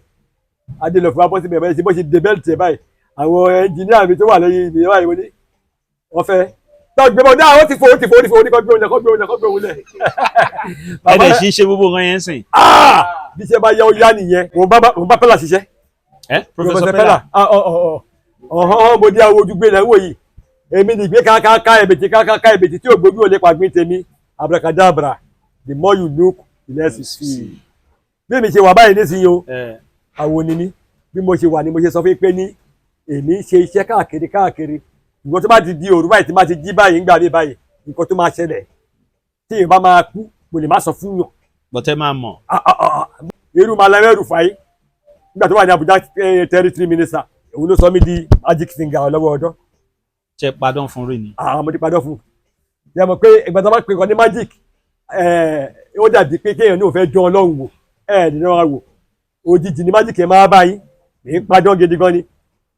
Adilọf wa bọ́ síbi ẹ̀bẹ̀ bó ṣe dé bẹ́ẹ̀lì tẹ̀ báyìí, àwọn ẹnjìníà mi tó wà lẹ́yìn mi báyìí, mo ní wọ́n fẹ́ tọ́gbẹ́ bọ́ dáa, ó ti fò, ó ti fò, ó ti fò, ó ní kọ́ gbé òun lẹ̀, kọ́ gbé òun lẹ̀, kọ́ gbé òun lẹ̀. Ẹ dẹ̀ ṣì ń ṣe gbogbo nǹkan yẹn sìn. Bí iṣẹ́ bá yẹ ó yá nìyẹn, mo bá Pẹ́lá ṣiṣẹ́. Professor Pẹ́lá. Ọ̀hán mo dé àwọn ojúgbé lẹ́ wò yìí, èmi nìgbé kákáká ẹ̀bìtì kákáká ẹ̀bìtì tí ògbójú ò lè pàgbín tèmi. Abracadabra, the more you look, the less you see. Bí èmi ṣe wà báyìí nísìnyí o, àwọn ni mí, bí mo ṣe wà ni mo ṣe sọ fún pé ní èmi ń ṣe iṣẹ́ káàkiri káàkiri. Ìgbọ́n tó bá ti di òru báyìí tí má ti jí báyìí ńgbà mí báyìí, nǹkan tó máa ṣẹlẹ̀ tí èèyàn bá máa kú, mo lè má sọ fún yàn. Bọ̀tẹ́ máa mọ̀. Irú Malam El-Rufai nígbà tó wà ní Abuja territory minister, òun ló sọ mí di magic finger lọ́wọ́ ọ̀dọ́. Ṣe padàn fún rí ni. Àwọn ọmọdé padàn fún. Yẹ mọ̀ pé ìgbà tó bá pè kàn ní magic, ó dàbí pé kéèyàn ní òun fẹ́ dán Ọlọ́run wò, ẹ̀ nínú wa wò. Òjijì ní magic yẹn máa bá yín, ní padán gidi gan ni.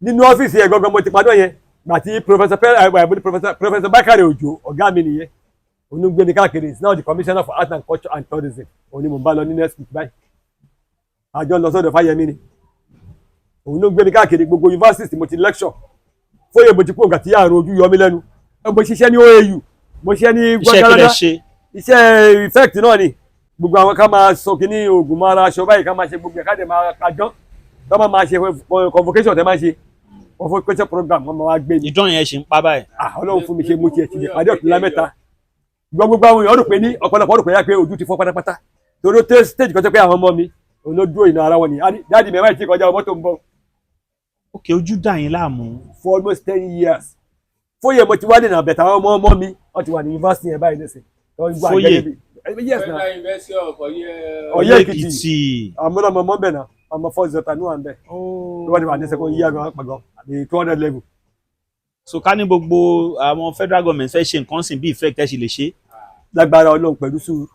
Nínú ọ́fíìsì yẹn gangan mo ti padán yẹn, gbà tí Professor Bakare Ojo, ọ̀gá mi nìyẹn, òun ló ń gbé mi káàkiri. Is now the Commissioner for Art and Culture and Tourism. Òun ni mò ń bá lọ ní next week báyìí. Àjọ lọ sọ́dọ̀ Fáyẹmí ni. Òun ló ń gbé mi káàkiri gbogbo university mo ti lecture. Fóyè mo ti kú òǹkà tí àrùn ojú yọ mí lẹ́nu. Mo ṣiṣẹ́ ní OAU, mo ṣiṣẹ́ ní Iṣẹ́ kí lẹ Gbọ́ngànlá. ṣe? Iṣẹ́ effect náà ni gbogbo àwọn ká máa sọ kínní oògùn máa ra aṣọ báyìí, ká máa ṣe gbogbo ẹ̀, ká dẹ̀ máa kájọ́ tó máa máa ṣe convocation, tẹ́ máa ṣe convocation program, wọ́n máa wá gbé ni. Ìdán yẹn ṣì ń pa báyìí? Ah, Ọlọ́run fún mi ṣe, mo tiẹ̀ ti lè pàdé ọ̀tún lámẹ́ta gbọ́. Gbogbo àwọn èèyàn rò pé ní ọ̀pọ̀lọpọ̀ rò pé yá pé ojú ti fọ́ pátápátá, torí ó tẹ́ stage kan tó pé àwọn ọmọ mi òun ló dúró ìnà ara wọn ni. Daddy mi, ẹ̀ máa ti kọjá, mọ́tò ń bọ̀. Ok, ojú dà yín láàmú. For almost 10 years. Fóyè mo ti wá dènà bẹ̀tẹ̀, àwọn ọmọ ọmọ mi wọ́n ti wà ní yunifásitì yẹn báyìí nísìn. Fóyè? Yes na. Federal University of Ọ̀yẹ́. Ọ̀yẹ́ Èkìtì. Àwọn ọmọ ọmọ bẹ̀ náà, ọmọ first daughter ní wà ń bẹ̀ tó bá ti wà ní second year gan pàgọ́ àbí 200 level. So ká ní gbogbo àwọn federal government fẹ́ ṣe nǹkan sìn bí effect, ẹ sì lè ṣe? Lágbára Ọlọ́run, pẹ̀lú sùúrù.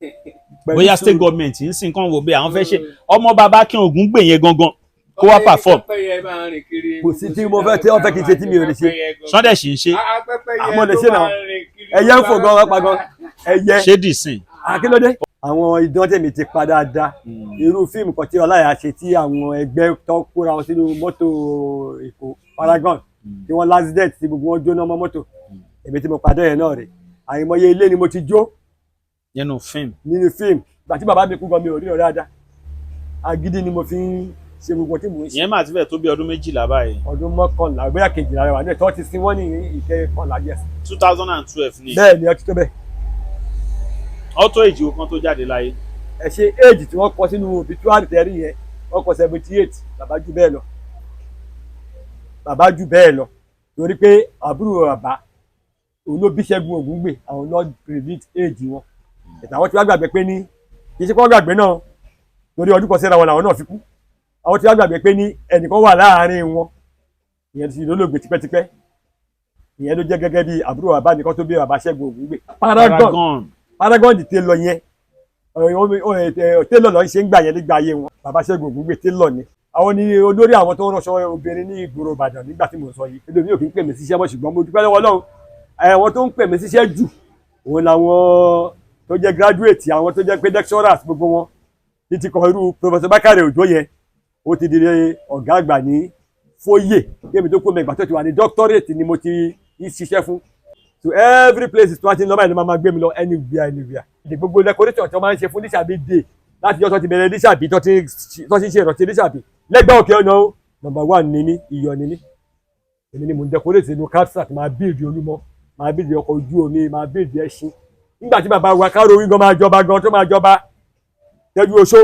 Pẹ̀lú Bóyá state sùúrù. government ń sìn kàn wò bí àwọn fẹ́ ṣe ọmọ bàbá kí Ògún gbè yẹn gangan kó wá perform. Pẹ́pẹ́yẹ máa rìn kiri. Kò sí tí mo fẹ́ tí wọ́n fẹ́ kí n ṣe tí mi ò lè ṣe. Sunday sì ń ṣe? Àmọ́ lè ṣe náà. Ẹyẹ ń fò gan wá pa gan ẹyẹ. Ṣé dìsìn? Akílódé àwọn idán tèmi ti pa dáadáa, irú fíìmù kan tí Ọláyà ṣe tí àwọn ẹgbẹ́ tó kóra wọn sínú mọ́tò Èkó Paragon tí wọ́n l'accident tí gbogbo wọn jóná mọ́ mọ́tò, èmi tí mo padà yẹn náà rè. Àìmọye ilé ni mo ti jó Nínú fíìmù. nínú fíìmù. Gbà tí bàbá mi kú gan, mi ò rí ọ̀rẹ́ dáadáa. Agídí ni mo fi ń ṣe gbogbo tí mò ń ṣe. Ìyẹn máa ti fẹ́ tó bí ọdún 12 báyìí. Ọdún 11 bóyá 12 rẹ wà ní ẹ̀tọ́ ti sin wọ́n ní ìkẹkànlá, yes. 2012 ni. Bẹ́ẹ̀ ni, ọtí tó bẹ́ẹ̀. Ọtọ èjì kan tó jáde láyé. Ẹ ṣe, éèjì tí wọ́n kọ sínú obituary tẹ́rí yẹn, wọ́n kọ 78. Bàbá jù bẹ́ẹ̀ lọ, bàbá jù bẹ́ẹ̀ lọ, torí pé àbúrò bàbá òun ló bí Ṣẹ́gun Ògúngbè, àwọn ló predict age wọn. Ẹ̀tà àwọn tí wọ́n gbàgbé pé ní kì í ṣe pé wọ́n gbàgbé náà, torí ọdún kan síra wọn làwọn náà fi kú. Àwọn tí wọ́n gbàgbé pé ní ẹnìkan wà láàárín wọn, ìyẹn ti lólógbé tipẹ́tipẹ́, ìyẹn ló jẹ́ gẹ́gẹ́ bí àbúrò bàbá nìkan tó bí bàbá Ṣẹ́gun Ògúngbè. Paragon. Paragon. Paragon di tailor yẹn, tailor lọ ń ṣe ń gbà yẹn nígbà ayé wọn. Bàbá Ṣẹ́gun Ògúngbè tailor ni. Àwọn ni olórí àwọn tó ń ránṣọ obìnrin ní ìgboro Ìbàdàn nígbà tí mo sọ yìí. Ẹlòmíì ò kí ń pè mí síṣẹ́ mọ́, ṣùgbọ́n mo dúpẹ́ lọ́wọ́ Ọlọ́run, àwọn tó ń pè mí síṣẹ́ jù òun làwọn tó jẹ́ graduate, àwọn tó jẹ́ pé lecturers, gbogbo wọn títí kan irú Professor Bakare Òjó yẹn, ó ti di ọ̀gá àgbà ní Fóyè kémi tó kó mẹ́gbà tó ti wà ní doctorate ni mo ti ń ṣiṣẹ́ fún. So every place tí wọ́n ti ń lọ báyìí ló máa gbé mi lọ, anywhere, anywhere. Ìdè gbogbo decoration tí wọ́n máa ń ṣe fún Lísàbí day, láti ọjọ́ tó ti bẹ̀rẹ̀ Lísàbí tó ti ń ṣe ìrántí Lísàbí lẹ́gbẹ̀ẹ́ òkè ọ̀nà o, number one ni mí, iyọ̀ ni mí. Èmi ni mò ń decorate inú capsule, máa build Olúmọ, máa build ọkọ̀ ojú omi, máa build ẹṣin. Nígbà tí bàbá wa kárò orí gan máa jọba gan tó máa jọba tẹ́jú oṣó,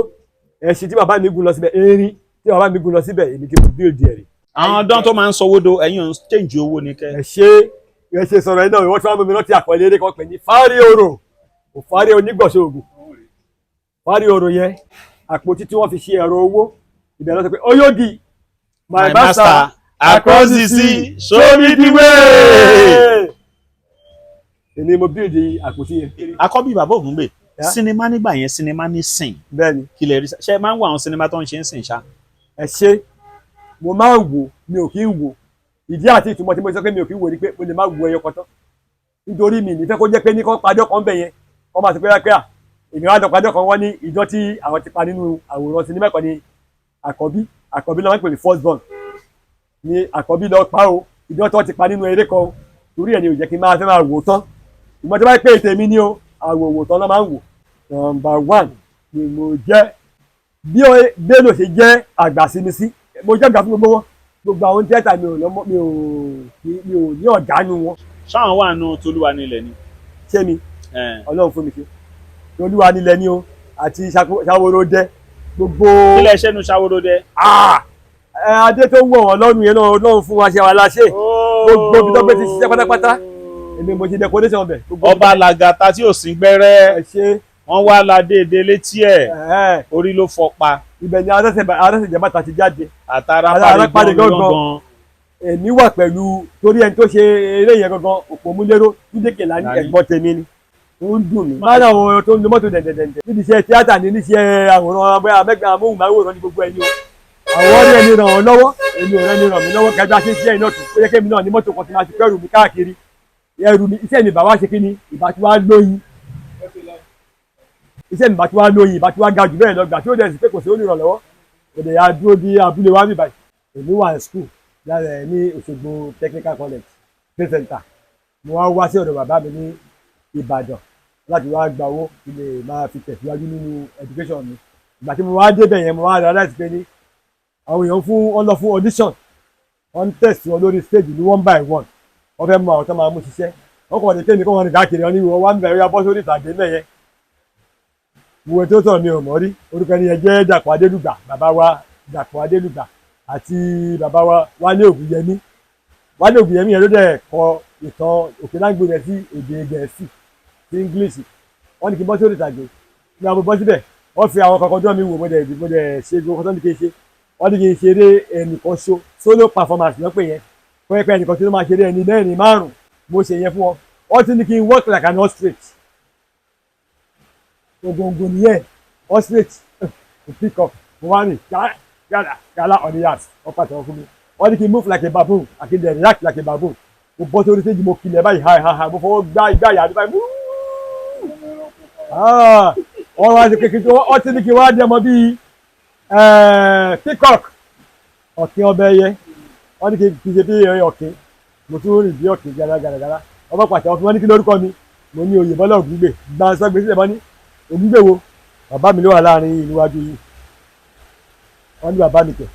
ẹṣin tí bàbá mi gùn lọ síbẹ̀, erin tí bàbá mi gùn lọ síbẹ̀, èmi tí mo build ẹ̀ rí. Àwọn dán tó máa ń sọwọ́ do, ẹ̀yin ò ń change owó ni kẹ́. Ẹ ṣe, ẹ ṣe sọ̀rọ̀ ẹ náà. Wọ́n ti wá mú mi rántí àkọlé eré kan pè ní Fárí Orò, kò Fárí onígbọ̀nsẹ̀ ògùn. Fárí Orò yẹn, àpótí tí wọ́n fi ṣe ẹ̀rọ owó ìbẹ̀rẹ̀ lọ́sọ̀ pé oyógi. My master across the sea, show me the way. Èmi mo build àpótí yẹn. Akọ́bí bàbá Ògúngbè. Yeah. Sinimá nígbà yẹn, sinimá ní sìn. Bẹ́ẹ̀ni. Kí lè rí ṣe máa ń wo àwọn sinimá tó ń ṣe ń sìn ṣá? Ẹ ṣe, mo máa ń wò, mi ò kí ń wò. Ìdí àti ìtumọ̀ tí mo sọ pé mi ò kí ń wò ni pé mo lè má wo ẹyọ kan tán, nítorí mi ní fẹ́ kó jẹ́ pé ní kó padà kan bẹ̀ yẹn, wọ́n máa sọ pé pé à èmi wá lọ padà kan. Wọ́n ní ìjọ tí àwọn ti pa nínú àwòrán sinimá kan ní àkọ́bí. Àkọ́bí lọ́wọ́ ń pè ní first born ní àkọ́bí lọ pa o, ìjọ tó ti pa nínú eré kan o. Torí ẹ̀ ni ò jẹ́ kí n máa fẹ́ máa wò tán. Ìmọ̀ tó bá pé tèmi ní o, àwòwò tán lọ́ máa ń wò. Number one ni mo jẹ́. Bí Bello ṣe jẹ́ àgbà sí mi sí, mo jẹ́ àgbà fún gbogbo wọn, gbogbo àwọn tíátà. Mi ò lọ́mọ, mi ò ní ọ̀gá nu wọn. Ṣáwọn wà nù Tolúwa nílẹ̀ ni? Ṣé mi? Eh. Ọlọ́run fún mi ṣe. Tolúwa nílẹ̀ ni o àti Ṣàwòròdẹ gbogbo. Kí lẹ ṣẹ́nu Ṣàwòròdẹ? Ah! Ẹ, adé tó wọ̀ wọ́n lọ́rùn yẹn náà, Ọlọ́run fún wa ṣe wa láṣẹ. Gbogbo ibi tó gbé ti ṣiṣẹ́ pátápátá, èmi mo ṣe decoration bẹ̀. Ọba làgàtà tí ò sí gbẹ́rẹ́. Ẹ ṣe. Wọ́n wá ládé èdè létí ẹ̀. Ẹ̀. Orí ló fọpa. Ibẹ̀ ni Arẹ́sẹ̀jẹ̀bàtà ti jáde. Àtàrà Ará parí parí gangan. gangan. Èmi wà pẹ̀lú torí ẹni tó ṣe eré yẹn gangan, Òpómúléró Túndé Kèlání, Lání. Ẹ̀gbọ́n tèmi ni. Ó ń dùn mí. Máa ń àwọn tó ń lo mọ́tò dẹ̀dẹ̀dẹ̀dẹ̀ níbi iṣẹ́ tíátà ní níṣẹ́ àwòrán abẹ́ amẹ́gbẹ́ amóhùnmáwòrán ní gbogbo ẹni o. Àwọn ọ̀rẹ́ ẹni ràn wọ́n lọ́wọ́, èmi ò rẹ́ni ràn mí lọ́wọ́ kẹjọ ṣe iṣẹ́ iná tù. Ó yẹ kémi náà ní mọ́tò kan tí máa ti kẹ́rù mi káàkiri. Ẹrù mi, iṣẹ́ mi bàbá ṣe kí ni ìbá tí wàá lóyin. Iṣẹ́ mi bá tí wàá lóyin, ìbá tí wàá ga jù bẹ́ẹ̀ lọ gbà tí ó dẹ̀ sí pé kò sí olùrànlọ́wọ́. Kò dẹ̀ yà dúró bí abúlé wa mi báyìí. Èmi wà ní school lára ẹ̀ ní Òṣogbo Technical College Trade Center. Mo wá wá sí ọ̀dọ̀ bàbá mi ní Ìbàdàn láti wá gba owó kí lè máa fi tẹ̀síwájú nínú education mi. Ìgbà tí mo wá débẹ̀ yẹn, mo wá realize pé ní àwọn èèyàn fún wọn lọ fún audition, wọ́n ń test wọn lórí stage ní one by one, wọ́n fẹ́ mọ àwọn tó máa mú ṣiṣẹ́. Wọ́n kàn ní kémi kó wọn rìn káàkiri, wọn ní ìwọ wá ń bẹ̀rẹ̀, yá bọ́ sórí ìtàgé mẹ́yẹn. Gbogbo tó sọ̀rọ̀ mi ò mọ̀ rí. Orúkọ ẹni yẹn jẹ́ Dàpọ̀ Adélùgbà, bàbá wa Dàpọ̀ Adélùgbà àti bàbá wa Wálé Ògúnyẹmí. Wálé Ògúnyẹmí yẹn ló dẹ̀ kọ ìtàn Òkèláńgbò rẹ̀ sí èdè Gẹ̀ẹ́sì, sí English. Wọ́n ní kí n bọ́ sórí ìtàgé ní àwọn bọ́ síbẹ̀. Wọ́n fi àwọn kankan dán mi wò, mo dẹ̀ ṣe gbogbo kan tó ní kí n ṣe. Wọ́n ní kí n ṣeré ẹnìkan ṣo, solo performance lọ́pẹ̀ yẹn, pẹ́pẹ́ ẹnìkan tí ló máa ṣeré ẹni mẹ́rin márùn. Mo ṣe yẹn fún wọn. Wọ́n ti ní kí n work like an ostrich. Ògòǹgò nìyẹn, ostrich pick up. Mo wá rìn gàlà gàlà on the yard, wọ́n pàtẹ́wọ́ fún mi. Wọ́n ní kí n move like a baboon àti then react like a baboon. Mo bọ́ sórí stage, mo kilẹ̀ báyìí, ha ha ha, mo fọwọ́ gbá igbá yàrá báyìí. Wọ́n wá sí kékeré, wọ́n ti ní kí n wá dé ọmọ bíi peacock, ọ̀kín ọbẹ̀ ẹyẹ. Wọ́n ní kí n ṣe bí ọ̀kín, mo tún rìn bí ọ̀kín gàràgàrà. Wọ́n bá pàtẹ́wọ́ fún wọn. Ní kí lórúkọ mi? Mo ní oyè Bọ́lá Ògúngbè. Gba sọ́gbé sílẹ̀ bọ́ ní Ògúngbè wo? Bàbá mi ló wà láàrin ìlú wájú yìí. Wọ́n ní bàbá mi kẹ̀.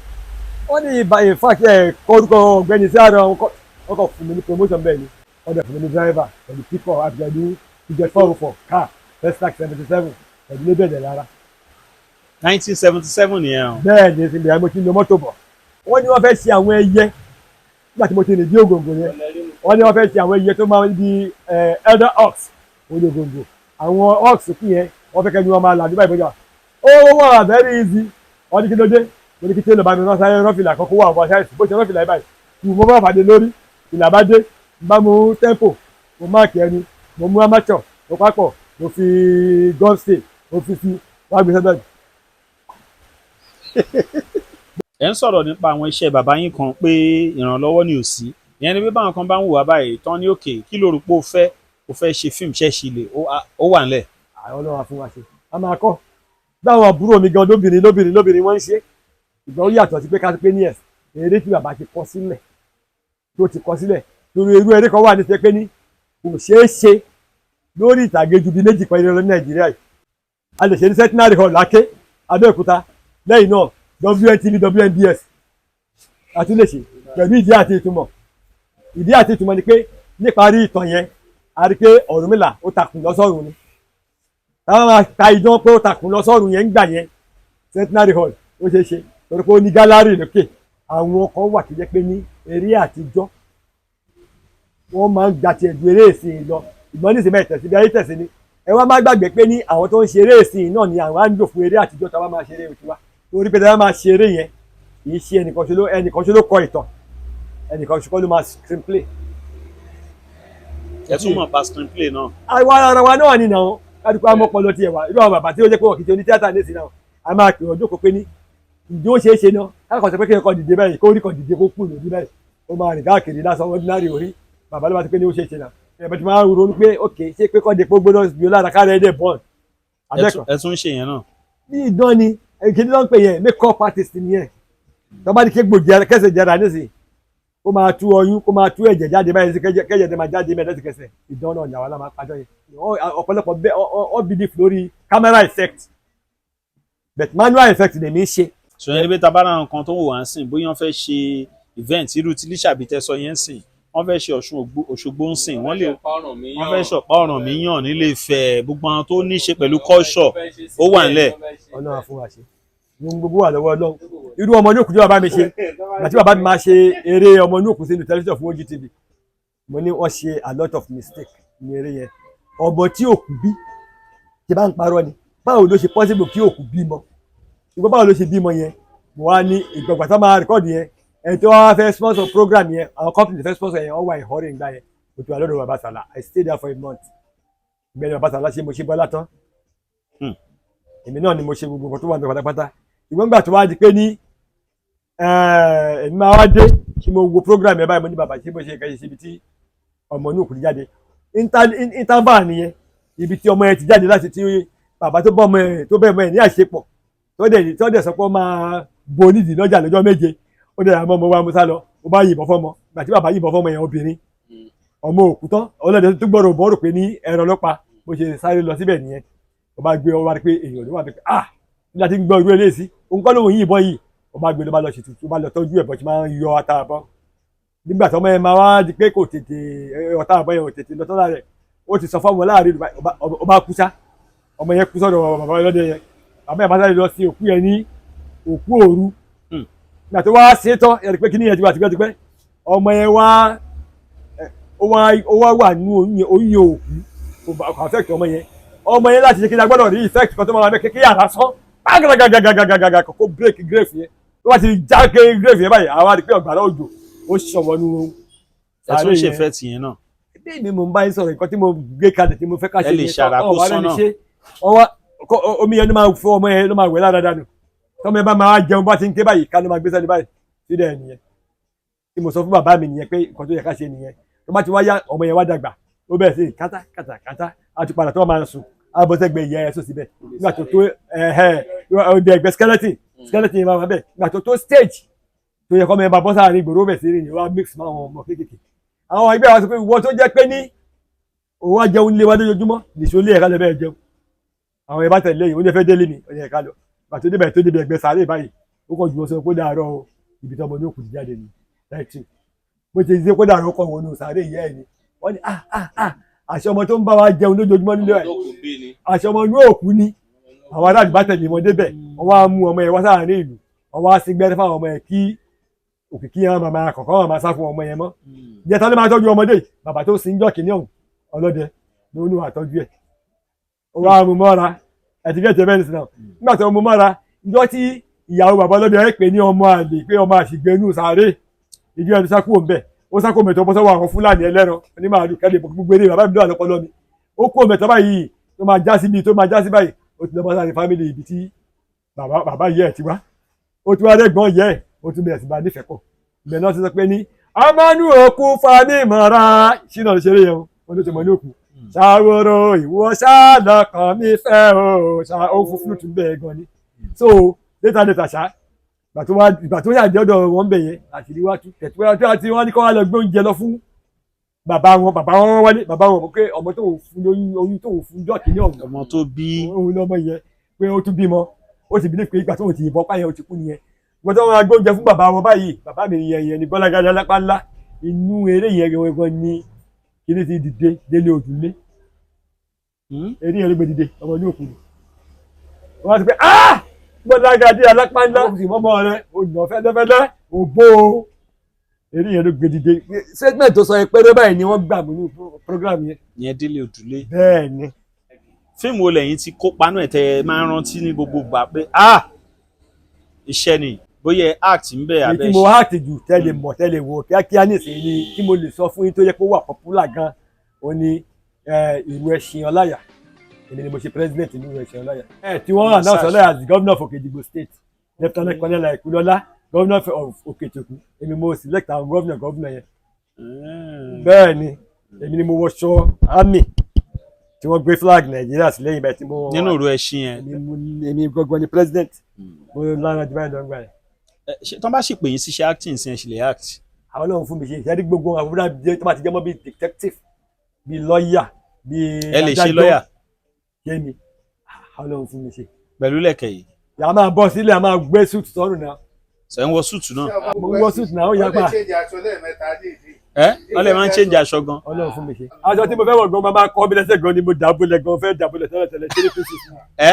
Wọ́n ní ìbá ìfàkì ẹ̀ kọ́ orúkọ ọ̀gbẹ́ni sí àárọ̀. Wọ́n kọ́ fún mi ní promotion bẹ́ẹ̀ ni. Wọ́n dẹ̀ fún mi ní driver pẹ̀lú pickup àti pẹ̀lú Peugeot 404 car Festac 77 pẹ̀lú lébẹ̀dẹ̀ lára. 1977 nìyẹn o. Bẹ́ẹ̀ ni, ti bẹ̀rẹ̀, mo ti lo mọ́tò bọ̀. Wọ́n ní wọ́n fẹ́ ṣe àwọn ẹyẹ nígbà tí mo ti rìn bí ògòǹgò yẹn. Wọ́n ní wọ́n fẹ́ ṣe àwọn ẹyẹ tó máa ń di elder hawks ológòǹgò. Àwọn hawks kù yẹn, wọ́n fẹ́ kẹ́ni wọ́n máa là nígbà ìbọjà. Ó wà very easy. Wọ́n ní kí ló dé? Mo ní kí tẹ́lẹ̀ bá mi rán sáré rán fìlà kan kó wà wọ́n sáré bó ṣe rán fìlà yìí báyìí kù. Mo bá fàdé lórí fìlà bá dé, bá mú tempo, mo mark ẹnu, mo mú amateur, mo papọ̀, mo fi gum stick, mo fi sí wá gbé sẹ́gbẹ̀ẹ́. Ẹ ń sọ̀rọ̀ nípa àwọn iṣẹ́ bàbá yín kan pé ìrànlọ́wọ́ ni ò sí. Ìyẹn ni bí báwọn kan bá ń wùwà báyìí tán ní òkè, kí ló rò pé o fẹ́ ṣe fíìmù ṣẹ́ẹ̀ṣì lè ó wà ńlẹ̀? Àwọn ọlọ́wà fún wa ṣe, a máa kọ́ báwọn àbúrò mi gan lóbìnrin lóbìnrin lóbìnrin wọ́n ń ṣe. Ìgbà ó yàtọ̀ sí pé ká pé ní ẹ̀ eré tí bàbá ti kọ sílẹ̀, tó ti kọ sílẹ̀, torí irú eré kan wà ní ṣe pé ní kò ṣeé ṣe lórí ìtàgé ju bí méjì pẹ̀lú lọ ní Nàìjíríà yìí. A lè ṣe ní Centenary Hall Láké, Abẹ́òkúta. Lẹ́yìn náà, WNTV, WNBS, a tún lè ṣe pẹ̀lú ìdí àti ìtumọ̀. Ìdí àti ìtumọ̀ ni pé níparí ìtàn yẹn, a rí pé Ọ̀rúnmìlà ó takùn lọ sọ́run ni. Táwọn máa ta idán pé ó takùn lọ sọ́run yẹn ń gbà yẹn, Centenary Hall ó ṣeé ṣe torí pé ó ní gallery lókè. Àwọn kan wà tó jẹ́ pé ní eré àtijọ́, wọ́n máa ń gba tiẹ̀ ju eré ìsìn lọ. Ìgbọ́n ní ìsìn tẹ̀sí bí ayé tẹ̀sí ni. Ẹ wá má gbàgbé pé ní àwọn tó ń ṣe eré ìsìn náà ni àwọn á ń lò fún eré àtijọ́ tá a bá máa ṣe eré tiwa, torí pé tá a bá máa ṣe eré yẹn, kì í ṣe ẹnìkan ṣe ló kọ ìtàn, ẹnìkan ṣe kọ́ ló máa screenplay. Ẹ tún mọ̀ pa screenplay náà. Àwa ara wa náà ni nàá kádùkú àmọ́pọ̀lọ tiẹ̀ wá. Irú àwọn bàbá tí ó jẹ́ pé wọ́n kì í ṣe onítíátà ní ìsìn náà, a máa pè wọ́n jókòó pé ní ǹjẹ́ ó ṣeé ṣe náà káàkiri sọ pé kéèyàn kan dìde báyìí, kó rí kan dìde, kó kú lòdì báyìí, ó máa rìn káàkiri lásán ordinary orí. Bàbá ló bá ti pé ní ó ṣeé ṣe náà. Ẹ̀bẹ̀ tí máa ń ronú pé ok, ṣé pé kọ́ de pé ó gbóná bí ó lára káàrẹ̀ ẹ̀dẹ̀ bọ́ọ̀n abẹ́kọ̀. Ẹ tún ń ṣe yẹn náà. Bí ìdán ni kí ló ń pè yẹn, make up artist nìyẹn. Tó bá ní kí gbòjì kẹsẹ̀ jẹrà nísìnyí, kó máa tú ọyún, kó máa tú ẹ̀jẹ̀ jáde báyìí sí kẹ́jẹ̀ tẹ́ máa jáde mẹ́ẹ̀ lẹ́sẹ̀kẹsẹ̀, ìdán náà ní àwọn aláma pàjọ yẹn. Ọ̀pọ̀lọpọ̀ bẹ́ẹ̀ ọ believe lórí camera effect, but manual effect lèmi ń ṣe. Sọ yẹn ni pé tabara nǹkan tó ń wò wá ń sìn, bóyá wọ́n fẹ́ ṣe event irú tí Lísàbí tẹ́ sọ yẹn ń sìn, wọ́n fẹ́ ṣe Ọ̀ṣun Òṣogbo ń sìn, wọ́n lè wọ́n fẹ́ ṣọ̀pá Ọ̀rànmíyàn nílé Ifẹ̀, gbogbo àwọn tó ní ṣe pẹ̀lú culture, ó wà ńlẹ̀. Ọlọ́run fún wa ṣe ní gbogbo wà lọ́wọ́ Ọlọ́run. Irú ọmọ inú òkú tí bàbá mi ṣe, àti bàbá mi máa ṣe eré ọmọ inú òkú sínú tẹlifíṣàn fún OGTV, mo ní wọ́n ṣe a lot of mistake ní eré yẹn. Ọmọ tí òkú bí, tí bá ń parọ́ ni, báwo ló ṣe possible kí òkú bímọ? Ìgbọ́ báwo ló ṣe bímọ yẹn? Mo wá ní ìgbàgbà tó máa record yẹn. Ẹni tó wá fẹ́ sponsor program yẹn, àwọn company tó fẹ́ sponsor yẹn, wọ́n wà ìhọ́rẹ̀ ńgbà yẹn. Mo ti wà lọ́dọ̀ bàbá Sàlá. I stayed there for a month. Ìgbẹ́ni bàbá Sàlá ṣe mo ṣe bọ́lá tán. Èmi náà ni mo ṣe gbogbo nǹkan tó wà ní pátápátá. Ìgbọ́n gbà tó wá di pé ní èmi máa wá dé kí mo wo program yẹn báyìí, mo ní bàbá ṣé bó ṣe kẹ́ ṣe síbi tí ọmọ inú òkú ti jáde. Interval nìyẹn, ibi tí ọmọ yẹn ti jáde láti tí bàbá tó bọ́ ọmọ yẹn tó bẹ́ẹ̀ ọmọ yẹn ní àṣepọ̀, tó dẹ̀ sọ pé ó máa bo onídìí lọ́jà lọ́jọ́ 7. Ó dẹ̀ àmọ́ ọmọ wa musa lọ, ó bá yìnbọn fọ́mọ. Gbà tí bàbá yìnbọn fọ́mọ yẹn obìnrin, ọmọ òkú tán, ọlọ́dẹ tó gbọ́dọ̀ bọ́ rò pé ní ẹran ló pa. Bó ṣe sáré lọ síbẹ̀ nìyẹn, ó bá gbé ọwọ́ pé èèyàn ló wà pé, ah, nígbà tí ń gbọ́ irú eléyìí sí òun kọ́ lóun yìnbọn yìí. Ó bá gbé ló bá lọ ṣètùtù, ó bá lọ tọ́jú ẹ̀ bọ́ ṣe máa ń yọ ata àbọ̀. Nígbà tí ọmọ yẹn máa wá di pé kò tètè ọ̀tá àbọ̀ yẹn ò tètè lọ tọ́lá rẹ̀, ó ti sọ fáwọn láàrin ìlú, ó bá kú sá. Ọmọ yẹn kú sọ́dọ̀ bàbá ọlọ́dẹ yẹn. Bàbá yẹn bá sáré lọ sí òkú yẹn ní òkú òru. Nígbà tó wá ṣe tán yẹn pé kíní yẹn ti wà tipẹ́tipẹ́, ọmọ yẹn wá ó wá wà nínú oyún yẹn, òkú kò affect ọmọ yẹn. Ọmọ yẹn láti ṣe kí ni, a gbọ́dọ̀ rí effect kan tó máa bẹ kékeré yàrá sán gàgàgàgàgàgàgà kó break grave yẹn. Tó bá ti já grave yẹn báyìí, àwa rí pé ọ̀gbàrá òjò ó ṣọ̀wọ́nú. Ẹ tún ṣe fẹ́ tìyẹn náà. Bí mi mò ń bá yín sọ̀rọ̀, nǹkan tí mo gbé kalẹ̀ tí mo fẹ́ ká ṣe Ẹ lè nìyẹn. ṣàràkó Ọ̀ wá lẹ́nu sọ́nà. ṣe. Ọwọ́ omi yẹn ló máa fọ ọmọ yẹn, ló máa wẹ̀ lára dànù. Tọ́mọ yẹn bá máa jẹun, bá ti ń ké báyìí, ká ló máa gbé sẹ́ni báyìí sílẹ̀ nìyẹn. Tí mo sọ fún bàbá mi nìyẹn pé nǹkan tó yẹ ká ṣe nìyẹn. Tó bá ti wá yá, ọmọ yẹn wá dàgbà, ó bẹ̀rẹ̀ sí kátà kátà kátà, á ti padà tó máa sùn, á bọ́ sẹ́gbẹ̀ ìyá ẹ̀ sọ síbẹ̀. Nígbà tó tó ẹ̀hẹ́ ibi ẹ̀gbẹ́ skeleton yẹn máa wà bẹ́ẹ̀. Nígbà tó tó stage tó yẹ kọ́ ọmọ yẹn bá bọ́ sáàrin ìgboro, ó bẹ̀ sí rìn wá mix mọ́ àwọn ọmọ kéékèèké. Àwọn ẹgbẹ́ wa sọ pé ìwọ tó jẹ́ pé ní òun wá jẹun lé wa lójoojúmọ́, nìṣó lé ẹ̀ka lọ bẹ́ẹ̀ jẹun. Àwọn ẹ̀ bá tẹ̀lé yìí, ó ní ẹ fẹ́ délé mi, ó ní ẹ̀ka lọ. Gbà tó débẹ̀, tó débi ẹ̀gbẹ́ sàárè báyìí, ó kàn jù ú sọ pé dàárọ̀ o, ibi tí ọmọ ní òkú ti jáde ni láìtì. Bó ṣe ṣe kó dàárọ̀, kọ̀ wọnú sàárè ìyá ẹ̀ ni. Wọ́n ní, ah ah ah, àṣẹ ọmọ tó ń bá wa jẹun lójoojúmọ́ nílé ẹ̀, Ọmọ tó kù bí ni. àṣẹ ọmọ inú òkú ni. Àwọn aráàlú bá tẹ̀lé wọn débẹ̀, wọ́n wá mú ọmọ yẹn wá sáàárín ìlú, wọ́n wá sí gbẹ́rẹ́ fáwọn ọmọ yẹn kí òkìkí yẹn máa kọ̀ọ̀kan máa sá fún ọmọ yẹn mọ́. Ìjẹta ló máa tọ́jú ọmọdé yìí, bàbá tó sin jọ́ kìíní ọ̀hún, ọlọ́dẹ ló ní wàá tọ́jú ẹ̀. Ó wá mú mọ́ra ẹ̀tíkẹ́tì ẹ̀ bẹ́ẹ̀ nìsín náà. Nígbà tó mú mọ́ra, ìjọ tí ìyàwó bàbá ọlọ́dẹ ẹ̀ pè ní ọmọ àlè, pé ọmọ àṣìgbẹ́nu sàárè, ìjọ ẹ̀ ló sá kúrò ńbẹ̀. Ó sá kúrò mẹ́tọ́, bọ́ sọ́wọ́ àwọn Fúlàní ẹlẹ́ran onímàálù kẹ́lẹ́. Gbogbo eré bàbá mi ló wà lọ́pọlọ mi. Ó kúrò mẹ́tọ́ báyìí, tó máa já síbi tó máa já sí báyìí, ó ti lọ bọ́ sáré family ibi tí bàbá yẹ ẹ̀ ti wá. Ó tún wá rẹ́gbọ́n yẹ ẹ̀, ó tún bẹ̀rẹ̀ sí bá nífẹ̀ẹ́ pọ̀. Ibẹ̀ náà ti sọ pé ní amánú òkú fanimọ̀ra ṣínà ló ṣeré yẹn o. Wọn ló ti mọ̀ ní òkú ṣàwòrò ìwọ ṣáàlọ́kàn mi fẹ́ o ṣá, ó fún flute bẹ́ẹ̀ gan ni. So later later ṣá, ìgbà tó yà dé ọ̀dọ̀ wọn bẹ̀ yẹn, àṣírí wá tú tẹ̀tù àti wọn ní kó wá lọ gbé oúnjẹ lọ fún bàbá wọn. Bàbá wọn wálé, bàbá wọn mọ̀ pé ọmọ tó ń fún lóyún, oyún tó ń fún jọ́ọ̀kì ní ọ̀hún, Ọmọ tó bí. Òun lọmọ yẹn pé ó tún bímọ. Ó sì bílẹ̀ pé ìgbà tó ń ti yìnbọn páyẹn ó ti kú nìyẹn. Ìgbà tó wọn gbé oúnjẹ fún bàbá wọn báyìí, bàbá mi yẹn yẹn ní Bọ́lágadé alápá ńlá. Inú eré yẹn gangan ni kíní ti dìde délé òdùnlé. Eré yẹn ló gbé dìde ọmọ ní òkú ni. Wọn á ti pé, ah, Bọ́lágadé alápá ńlá, ó sì mọ́mọ́ rẹ ó nà fẹ́lẹ́fẹ́lẹ́ ògbó o. Eré yẹn ló gbé dìde. Statement tó sọ yẹn péré báyìí ni wọ́n gbà mú ní program yẹn. Yẹn délé òdùlé. Bẹ́ẹ̀ ni. Fíìmù wo lẹ́yìn tí kópa náà tẹ́ ẹ máa ń rántí ní gbogbo ìgbà pé, ah, iṣẹ́ ni, bóyá ẹ act ń bẹ̀ Èyí abẹ́ tí mo act jù tẹ́lẹ̀ mọ̀ tẹ́lẹ̀ wò kíákíá nísìnyí ni tí mo lè sọ fún yín tó yẹ kó wà popular gan, ó ní Ìrù Ẹṣin Ọláyà. Èmi ni mo ṣe president ní Ìrù Ẹṣin Ọláyà. Ẹ tí wọ́n announce Ọláyà as the governor of Òkèdìgbò State, Lieutenant Colonel Àìkúlọ́lá, governor of Òkètèkú. Èmi mo select àwọn governor yẹn. Bẹ́ẹ̀ ni, èmi ni mo wọṣọ army tí wọ́n gbé flag Nàìjíríà sí lẹ́yìn bẹ́ẹ̀ tí mo Nínú Ìrù Ẹṣin yẹn. Èmi gangan ni president. Mo lára jù báyìí lọ́gbà yẹn. Ẹ, ṣé tán bá sì pè yín síṣẹ́ acting sí, ẹ sì lè act? Àwọn náà fún mi ṣe ìṣẹ́rí gbogbo àwọn àbúrò tó bá ti jẹ́ mọ́ bíi detective, bíi lọ́ọ̀yà, bíi Ẹ lè ṣe lọ́yà? Ṣé mi? Àwọn náà fún mi ṣe. Pẹ̀lú lẹ̀kẹ̀ yìí? Yàrá máa bọ́ sílẹ̀, a máa gbé suit sọ́rùn náà. Ṣe ń wọ suit náà? Mo ń wọ suit náà, ó yá pa. Wọ́n lè change aṣọ lẹ́ẹ̀mẹ́ta ní ìdí. Ẹ wọ́n lè máa ń change aṣọ gan. Ọlọ́run fún mi ṣe. Aṣọ tí mo fẹ́ wọ̀ gan, máa kọ́ mi lẹ́sẹ̀ gan ni. Mo dàbọ̀lẹ̀ gan, fẹ́ dàbọ̀lẹ̀ tẹ́lẹ̀ tẹ́lẹ̀ tẹ́lẹ̀ tó sì fún mi. Ẹ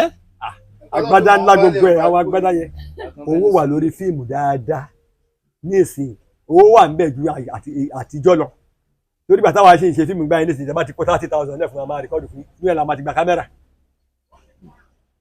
Agbádá ńlá gbogbo ẹ̀, àwọn agbádá yẹn. Owó wà lórí fíìmù dáadáa ní ìsìn, owó wà níbẹ̀ ju àtijọ́ lọ. Torí ìgbà táwa ṣe ń ṣe fíìmù gbá yẹn nísìnyí, ìjọba ti kó 30,000 náà fún wa máa record fún ní ẹ̀ la máa ti gba kámẹ́rà.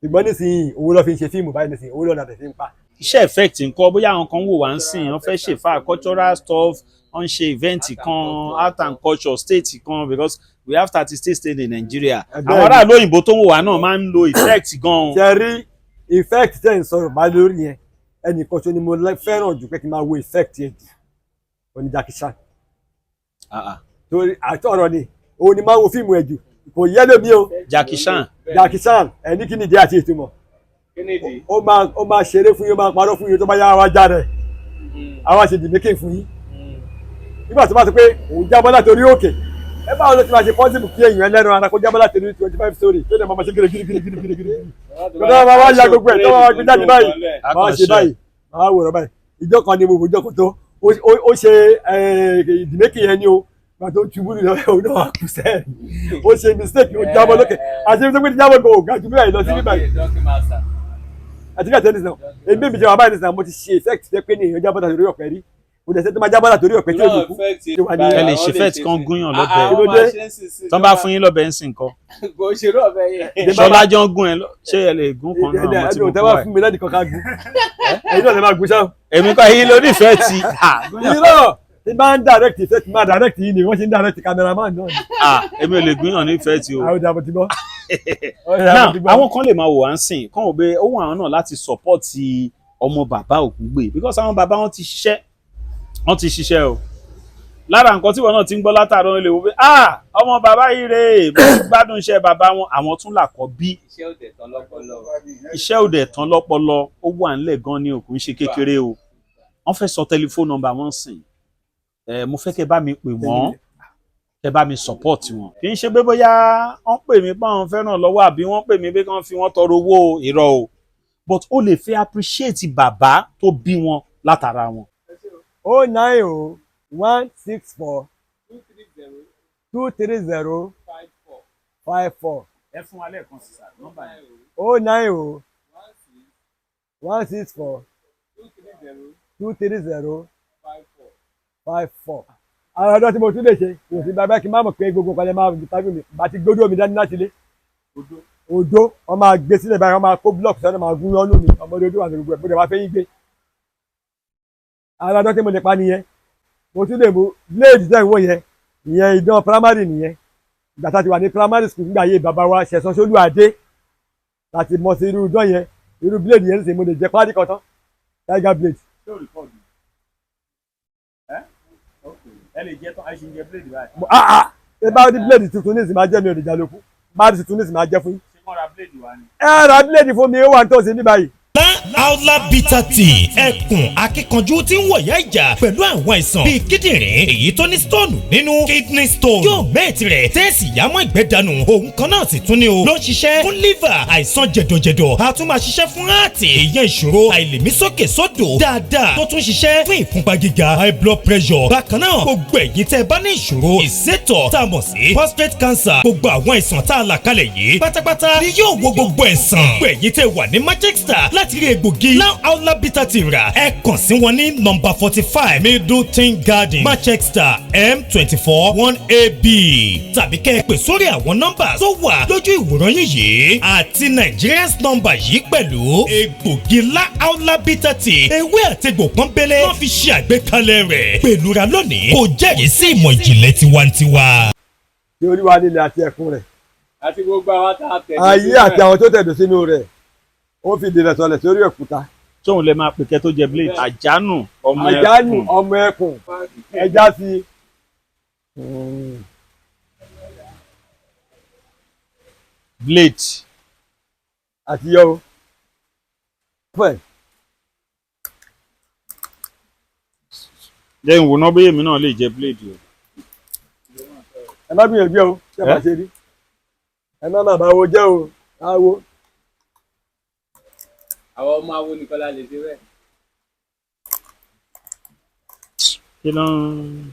Ìgbọ́n nísìnyí, owó lọ́ fi ń ṣe fíìmù báyìí nísìnyí, owó lọ́nà àtẹ̀sí ń pa. Iṣẹ́ effect nǹkan, bóyá àwọn kan wò wá ń sìn, wọ́n fẹ́ ṣe fa cultural stuff, wọ́n ń ṣe event kan, art and culture state kan, because we have 36 states in Nigeria. Bẹ́ẹ̀ Àwọn ni. aráàlú òyìnbó tó ń wò wá náà máa ń lo effect gan. Ṣe rí effect tẹ́ ń sọ̀rọ̀ bá lórí yẹn, ẹnìkan ṣo ni mo fẹ́ràn jù pé kí n máa wo effect yẹn jù, òní Jackie Chan. Ah, ah. Torí àti ọ̀rọ̀ ni, òun ni máa wo fíìmù ẹ̀ jù, kò yẹ lómi o. Jackie Chan. Jackie Chan, ẹni kí ni ìdí àti ìtumọ̀? Kí ni ìdí? Ó máa ṣeré fún yín, ó máa parọ́ fún yín, tó bá yára wá já rẹ̀, àwa ṣe dìmẹ́kì fún yín. Nígbà tó bá sọ pé òun jábọ́ láti orí òkè, ẹ báwo ló ti máa ṣe possible kí èèyàn ẹlẹ́ran ara kó jábọ́ láti orí 25 story, tó dẹ̀ máa ma ṣe gírígírígírígírí, tó bá máa wá ya gbogbo ẹ̀, tó máa wá gbé jáde báyìí, máa ṣe báyìí, máa wòrán báyìí. Ìjọ kan ni mo wò, ìjọ kan tó ó ṣe ìdìmẹ́kì yẹn ni o, gbà tó ṣubú ní òun náà kù sẹ́ẹ̀, ó ṣe mistake, ó jábọ́ lókè, àti ibi tó gbé ti jábọ́ gan ò ga jù báyìí lọ sí bíbáyìí. Donkey master. Àti bí àtẹ́lẹ̀ náà, èmi mi jẹ́ wà báyìí nísìnyí, mo ti ṣe effect tẹ́ pé ní èèyàn jábọ́ láti orí ọ̀pẹ rí, mo dẹ̀ ṣe tó máa jábọ́ láti orí ọ̀pẹ tí ò ní kú. Tí wà ní Ẹ lè ṣe effect kan gúnyàn lọ́bẹ̀. Kí ló dé? Tán bá fún yín lọ́bẹ̀ ń sìn nǹkan. Kò ṣe rú ọ̀bẹ yẹn. Ṣọlá jọ ń gún ẹ lọ, ṣé ẹ lè gún kan náà àwọn tí ẹni mo ò tẹ́ kún wá wáyé? fún mi lẹ́nìí kankan gún, ẹ̀yin náà lè máa gún ṣáà. Èmi kọ́ yín ló nífẹ̀ẹ́ ti. Irọ́ tí bá ń direct effect, máa direct yìí ni wọ́n ṣe ń direct cameraman náà ni. Ah, èmi ò lè gúnyàn nífẹ̀ẹ́ ti o. Àwọn ìdààmú ti bọ́. Now, àwọn kan lè máa wò wá ń sìn kán ò bẹ ohun àwọn náà láti support ọmọ bàbá Ògúngbè, because àwọn bàbá wọn ti ṣiṣẹ́, wọn ti ṣiṣẹ́ o. Lára nǹkan tí wọn náà ti ń gbọ́ látàárọ̀, lè wò pé, ah, ọmọ bàbá yìí rèé, mo ti gbádùn iṣẹ́ bàbá wọn, àwọn tún là kọ́ bí. Iṣẹ́ òdẹ̀ tán lọ́pọlọ. Iṣẹ́ òdẹ̀ tán lọ́pọlọ, ó wà ńlẹ̀ gan ni, òkú ń ṣe kékeré o. Wọ́n fẹ́ sọ telephone number wọn sìn ẹ, mo fẹ́ kẹ́ bá mi pè wọ́n, kẹ́ bá mi support wọn. Kì í ṣe pé bóyá wọ́n pè mí pé àwọn fẹ́ràn lọ́wọ́, àbí wọ́n pè mí pé kí wọ́n fi wọ́n tọrọ owó, irọ́ o, but ó lè fẹ́ appreciate bàbá tó bí wọn látara wọn. 090 164 230 54. Ẹ fún wa lẹ́ẹ̀kan sísà nọ́mbà yẹn. 090 164 230 54. Àwọn ọ̀dọ́ tí mo tún lè ṣe kò sí bàbá kí n má mọ̀ pé gbogbo nǹkan lè máa fi tábìlì mi bá ti gbódò mi dání láti ilé. Odó wọ́n máa gbé sílẹ̀ báyìí, wọ́n máa kó búlọ̀kù sọ́nà, máa gún yánú mi, ọmọdé odó àti gbogbo ẹ̀ bó dẹ̀ wá fẹ́ yín gbé. Àwọn ọ̀dọ́ tí mo lè pa nìyẹn. Mo tún lè mú blade tẹ̀ ń wò yẹn, ìyẹn idán primary nìyẹn. Ìgbà tá a ti wà ní primary school nígbà yé bàbá wa Ṣẹ̀san Ṣolúadé láti mọ̀ sí irú idán yẹn, irú blade yẹn sì mo lè jẹ páálí kan tán, tiger blade. Ẹ lè jẹ tán, ẹ ṣì ń jẹ blade báyìí? Ah ah, ẹ bá rí blade tuntun ní ìsìn máa jẹ́, mi ò lè jà lókun, bá rí tuntun ní ìsìn máa jẹ́ fún yín. Ṣé wọ́n ra blade wa ni? Ẹ ra blade fún mi, ó wà nítòsí ní báyìí. Aula Bitter Tea, ẹkùn akíkanjú tí ń wọ̀yá ìjà pẹ̀lú àwọn àìsàn bíi kíndìnrín èyí tó ní stone nínú, kidney stone, yóò mẹ́ẹ̀tì rẹ̀ tẹ́ẹ̀sì yámọ́ ìgbẹ́ dànù. Òun kan náà sì tún ní o ló ń ṣiṣẹ́ fún liver, àìsàn jẹ̀dọ̀jẹ̀dọ̀, a tún máa ṣiṣẹ́ fún heart, ìyẹn ìṣòro àìlèmísókè sódò dáadáa, tó tún ṣiṣẹ́ fún ìfúnpá gíga, high blood pressure. Bákan náà, gbogbo ẹ̀yin tẹ́ ẹ bá ní ìṣòro ìsétọ̀ tá a mọ̀ sí prostate cancer, gbogbo àwọn àìsàn tá a là kalẹ̀ yìí pátápátá ni yóò wo gbogbo ẹ̀sán. Gbogbo ẹ̀yin tẹ́ wà ní Manchester láti rí egbògi Now Aula Bitter Tea rà, ẹ kàn sí wọn ní nọ́mbà 45 Middleton Garden, Manchester, M24 1AB, tàbí kẹ́ ẹ pè sórí àwọn nọ́mbà tó wà lójú ìwòran yín yìí àti Nigerians nọ́mbà yìí pẹ̀lú. Egbògi La Aula Bitter Tea, ewé àtegbò pọ́nbélé wọ́n fi ṣe àgbékalẹ̀ rẹ̀ pẹ̀lú ra lónìí, kò jẹ́rìí sí ìmọ̀ ìjìnlẹ̀ tiwantiwa. Tí Olúwa nílẹ̀ àti ẹ̀kún rẹ̀. Àti gbogbo àwọn tá a tẹ̀lé. Ayé àti àwọn tó tẹ̀dó sínú rẹ̀, ó fi ìdí rẹ̀ sọlẹ̀ sórí òkúta. Tóun lè máa pè kẹ́ tó jẹ blade? Àjánù ọmọ Àjánù ẹkùn. Ọmọ ẹkùn, ẹja sí i. Blade. Àti yọ o. Fẹ́. Jẹ́ ìwò náà bóyá èmi náà lè jẹ blade o. Ẹ má gbìyànjú ẹ o, ṣé ẹ bá Ẹ? ṣe rí. Ẹ má bàbá wo jẹ́ o, awo. Àwọn ọmọ awo nìkan la lè ṣe bẹ́ẹ̀. Kí ló ń.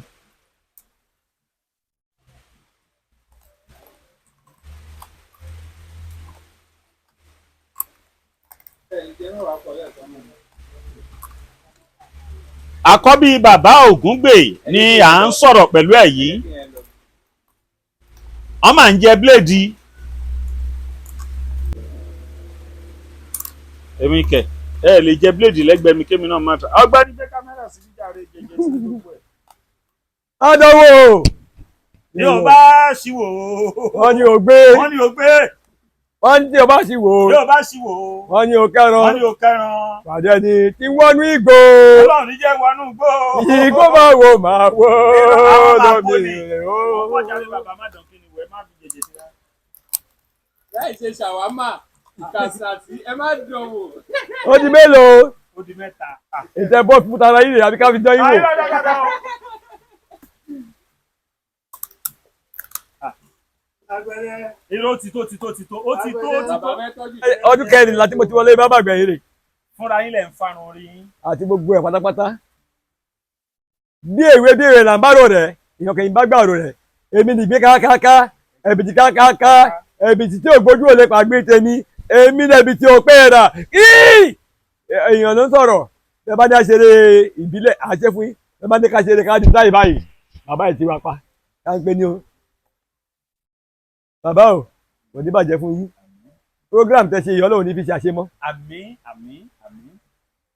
Àkọ́bí bàbá Ògúngbè ni à ń sọ̀rọ̀ pẹ̀lú ẹ̀ yìí, wọ́n máa ń jẹ blade. Èmi kẹ̀. Ẹ lè jẹ bíléèdì lẹ́gbẹ̀ẹ́ mi kémi náà má ta. Ọgbẹ́ni gbé kámẹ́rà sí jíjà rẹ jẹjẹ sí gbogbo ẹ̀. Adánwò. Ní o bá ṣì wò ó. Wọ́n ní o gbé. Wọ́n ní o gbé. Wọ́n ní tí o bá ṣì wò ó. Ní o bá ṣì wò ó. Wọ́n ní o kẹ́ran. Wọ́n ní o kẹ́ran. Pàdé ni tí wọ́nú ìgò. Ọlọ́run ní jẹ́ wọnú igbó. Ìgbó máa wo máa wo Àwọn máa kó lómi ni. rẹ̀ ó. Ọkọ̀ jáde bàbá má dàn kí ni wẹ̀ má fi jẹjẹ sí wa. Láì ṣe ṣàwámà, ìkàsàtì, ẹ má dán wò. Ó di mélòó? Ó di mẹ́ta. Ìtẹ̀ bọ́ fún tara yìí rè àbí ká fi dán yín wò. Ayé lọ́dọ̀ lọ́dọ̀. Irọ́ ti tó ti tó ti tó ó ti tó ó ti Bàbá tó. fẹ́ tọ́jú Ọdún kẹrìnlá tí mo ti wọlé bábà gbẹ̀yìn rè Fúnra yín lẹ̀ ń farun orí yín. àti gbogbo ẹ̀ pátápátá. Bí èwe bí èrè là ń bá rò rẹ̀, ìyàn kẹ́yìn bá gbà rò rẹ̀. Èmi nìgbé kákáká, ẹ̀bìtì kákáká, ẹ̀bìtì tí ò gbójú ò lè pàgbé tèmi, èmi lẹ̀bìtì ò pé rà. Kíì! Èèyàn ló ń sọ̀rọ̀. Ẹ bá ní àṣeré ìbílẹ̀ àṣẹ fún yín. Ẹ bá ní ká ṣeré ká di táyì báyìí. Bàbá yìí ti wá pa. Ká ń pè ní o. Bàbá o, kò ní bàjẹ́ fún yín. Program tẹ ṣe ìyọ́lọ́run ní fi ṣe àṣemọ́. Àmín àmín àmín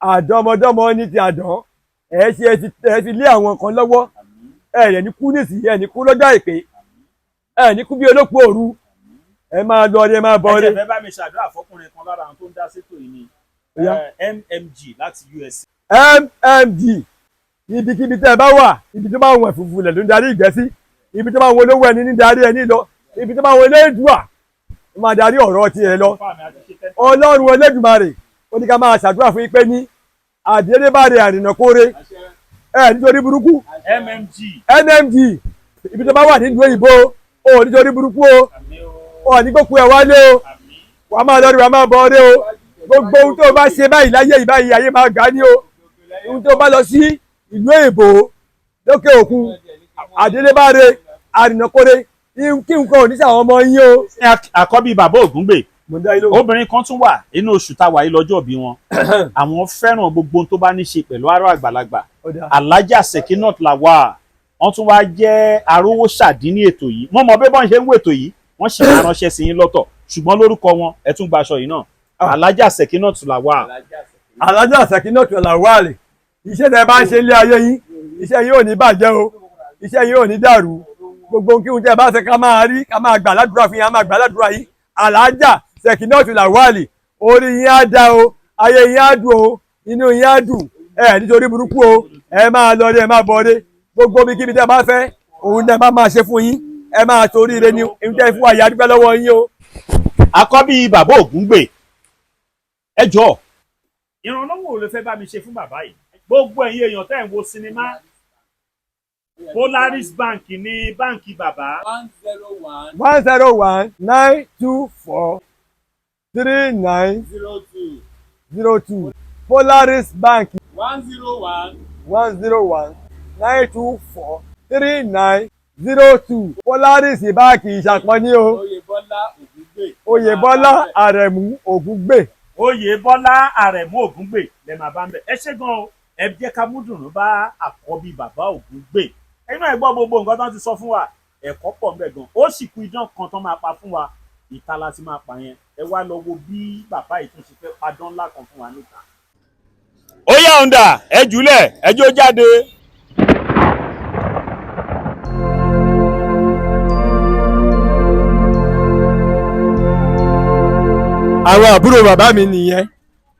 Àdánmọdánmọ ní ti àdán. Ẹ ṣe ẹ fi lé àwọn kan lọ́wọ́. Ẹ rẹ̀ ní kú nísìnyí, ẹ ní kú lọ́jọ́ àìpé. Ẹ ní kú bí olókùú òru. Ẹ máa lọ ẹ máa bọ̀ Ẹ rẹ. jẹ́ fẹ́ bá mi ṣàdúrà fọkùnrin kan lára àwọn tó ń dá sétò yìí ni Ó yá. MMG láti USA. MMD ibikíbi tẹ́ ẹ bá wà, ibi tó bá wọn ẹ̀fúnfún lẹ̀ ló ń darí ìgbẹ́ sí, ibi tó bá wọn olówó ẹni ní darí ẹni lọ, ibi tó bá wọn elédùà ó máa darí ọ̀rọ̀ tiẹ̀ lọ. Fáàmì àti ṣe tẹ́lẹ̀. Ọlọ́run Olódùmarè ó ní ká máa ṣàdúrà fún yín pé ní àdélébàrè àrìnàkóre ẹ nítorí burúkú. MMG. NMD ibi tó bá wà nílùú òyìnbó o nítorí burúkú o, Àmín o. ò ní gbókù ẹ wálé o, Àmín. wà á máa lọ rí wà á máa bọ̀ ọ́rẹ́ o. Gbogbo ohun tó o bá ṣe báyìí láyé yìí báyìí ayé máa gbà á ní o. Ohun tó o bá lọ sí ìlú òyìnbó lókè òkun, àdélébáre àrìnàkóre, kí nǹkan ò ní sàwọn ọmọ yín o. Ní àkọ́bí bàbá Ògúngbè Mo ń dá yín lóhùn. obìnrin kan tún wà inú oṣù tá a wà yìí lọ́jọ́ bí wọn. Àwọn fẹ́ràn gbogbo ohun tó bá ní ṣe pẹ̀lú arọ àgbàlagbà. Ó dáa. Alhaja Sekinat Lawal wọ́n tún wá jẹ́ arówó ṣàdínní ètò yìí. Wọ́n mọ bí wọ́n ṣe ń wo ètò yìí, wọ́n sì máa ránṣẹ́ sí yín lọ́tọ̀, ṣùgbọ́n lórúkọ wọn ẹ tún gba aṣọ yìí náà. Alhaja Sekinat Lawal. Alhaja Sekinat Lawal, iṣẹ́ tẹ́ bá ń ṣe ilé ayé yín, iṣẹ́ yín ò ní bàjẹ́ o, iṣẹ́ yín ò ní dàrú. Gbogbo ohun kí ohun tẹ́ bá fẹ́ ká máa rí, ká máa gbà ládùúrà fún yín, á máa gbà ládùúrà yín. Alhaja Sekinat Lawal, orí yín á dá o, ayé yín á dùn o, inú yín á dùn, ẹ nítorí burúkú o, ẹ máa lọ rí, ẹ máa bọ̀ rí. Gbogbo ibi kíbi tẹ́ bá fẹ́, òun tẹ́ bá máa ṣe fún yín, ẹ máa torí ire ni, ohun tẹ́ fún wa yìí, a dúpẹ́ lọ́wọ́ yín o. Àkọ́bí bàbá Ògúngbè, ẹ jọ̀ọ́, ìrànlọ́wọ́ wo ló fẹ́ bá mi ṣe fún bàbá yìí? Gbogbo ẹ̀yin èèyàn tẹ́ ń wo sinimá, Polaris Bank ní báǹkì bàbá. 101 101 924 39 02 02 Polaris Bank. 101 101 924 39 02 Polaris Báǹkì Ìṣàpọ́n ní o. Oyèbọ́lá Ògúngbè. Oyèbọ́lá Àrẹ̀mú Ògúngbè. Oyèbọ́lá Àrẹ̀mú Ògúngbè lẹ máa bá ń bẹ̀. Ẹ ṣé gan o, ẹ jẹ́ ká mú dùnú bá àkọ́bí bàbá Ògúngbè. Ẹ̀yin náà ẹ gbọ́ gbogbo nǹkan tó ń ti sọ fún wa, ẹ̀kọ́ pọ̀ ń bẹ̀ gan. Ó sì kú idán kan tó máa pa fún wa, ìta la ti máa pa yẹn. Ẹ wá lọ wo bí bàbá yìí tún ṣe fẹ́ padán ńlá kan fún wa níta. Ó yá ọ̀ǹda, ẹ jùlẹ̀, ẹ jó jáde. Àwọn àbúrò bàbá mi nìyẹn.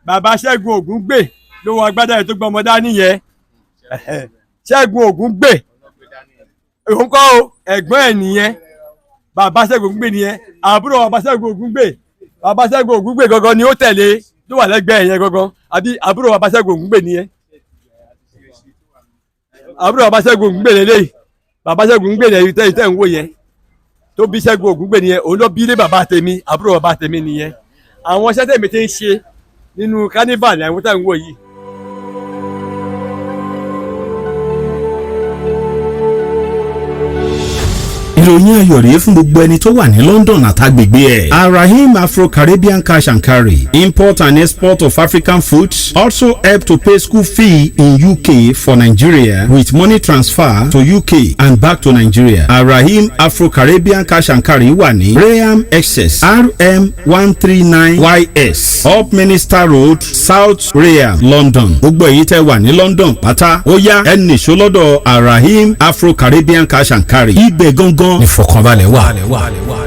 Bàbá Ṣẹ́gun Ògúngbè ló wọ agbádá yìí tó gbọmọ dání yẹn. Ṣẹ́gun Ògúngbè òun kọ́ o, ẹ̀gbọ́n ẹ̀ nìyẹn. Bàbá Ṣẹ́gun Ògúngbè nìyẹn. Àbúrò bàbá Ṣẹ́gun Ògúngbè, bàbá Ṣẹ́gun Ògúngbè gangan ni ó tẹ̀lé tó wà lẹ́gbẹ̀ẹ́ yẹn gangan, àbí àbúrò bàbá Ṣẹ́gun Ògúngbè nìyẹn. Àbúrò bàbá Ṣẹ́gun Ògúngbè lélẹ́yìí. Bàbá Ṣẹ́gun Ògúngbè lẹ́yìn tẹ́ tẹ́ ń wò yẹn tó bí Ṣẹ́gun Ògúngbè nìyẹn, òun ló bí ilé bàbá tèmi, àbúrò bàbá tèmi nìyẹn. Àwọn iṣẹ́ tèmi ti ń ṣe nínú carnival ni àwọn tẹ́ ń wò yìí. Ìròyìn ayọ̀ rèé fún gbogbo ẹni tó wà ní London àtàgbègbè ẹ̀. Arahim Afro-Caribbean Cash and Carry, import and export of African foods, also help to pay school fee in UK for Nigeria with money transfer to UK and back to Nigeria. Arahim Afro-Caribbean Cash and Carry wà ní Rainham, Essex, RM139 YS, Upminster Road, South Rainham, London. Gbogbo èyí tẹ́ wà ní London pátá, ó yá, ẹ nìṣó lọ́dọ̀ Arahim Afro-Caribbean Cash and Carry. Ibẹ̀ gangan ìfọ̀kànbalẹ̀ wà.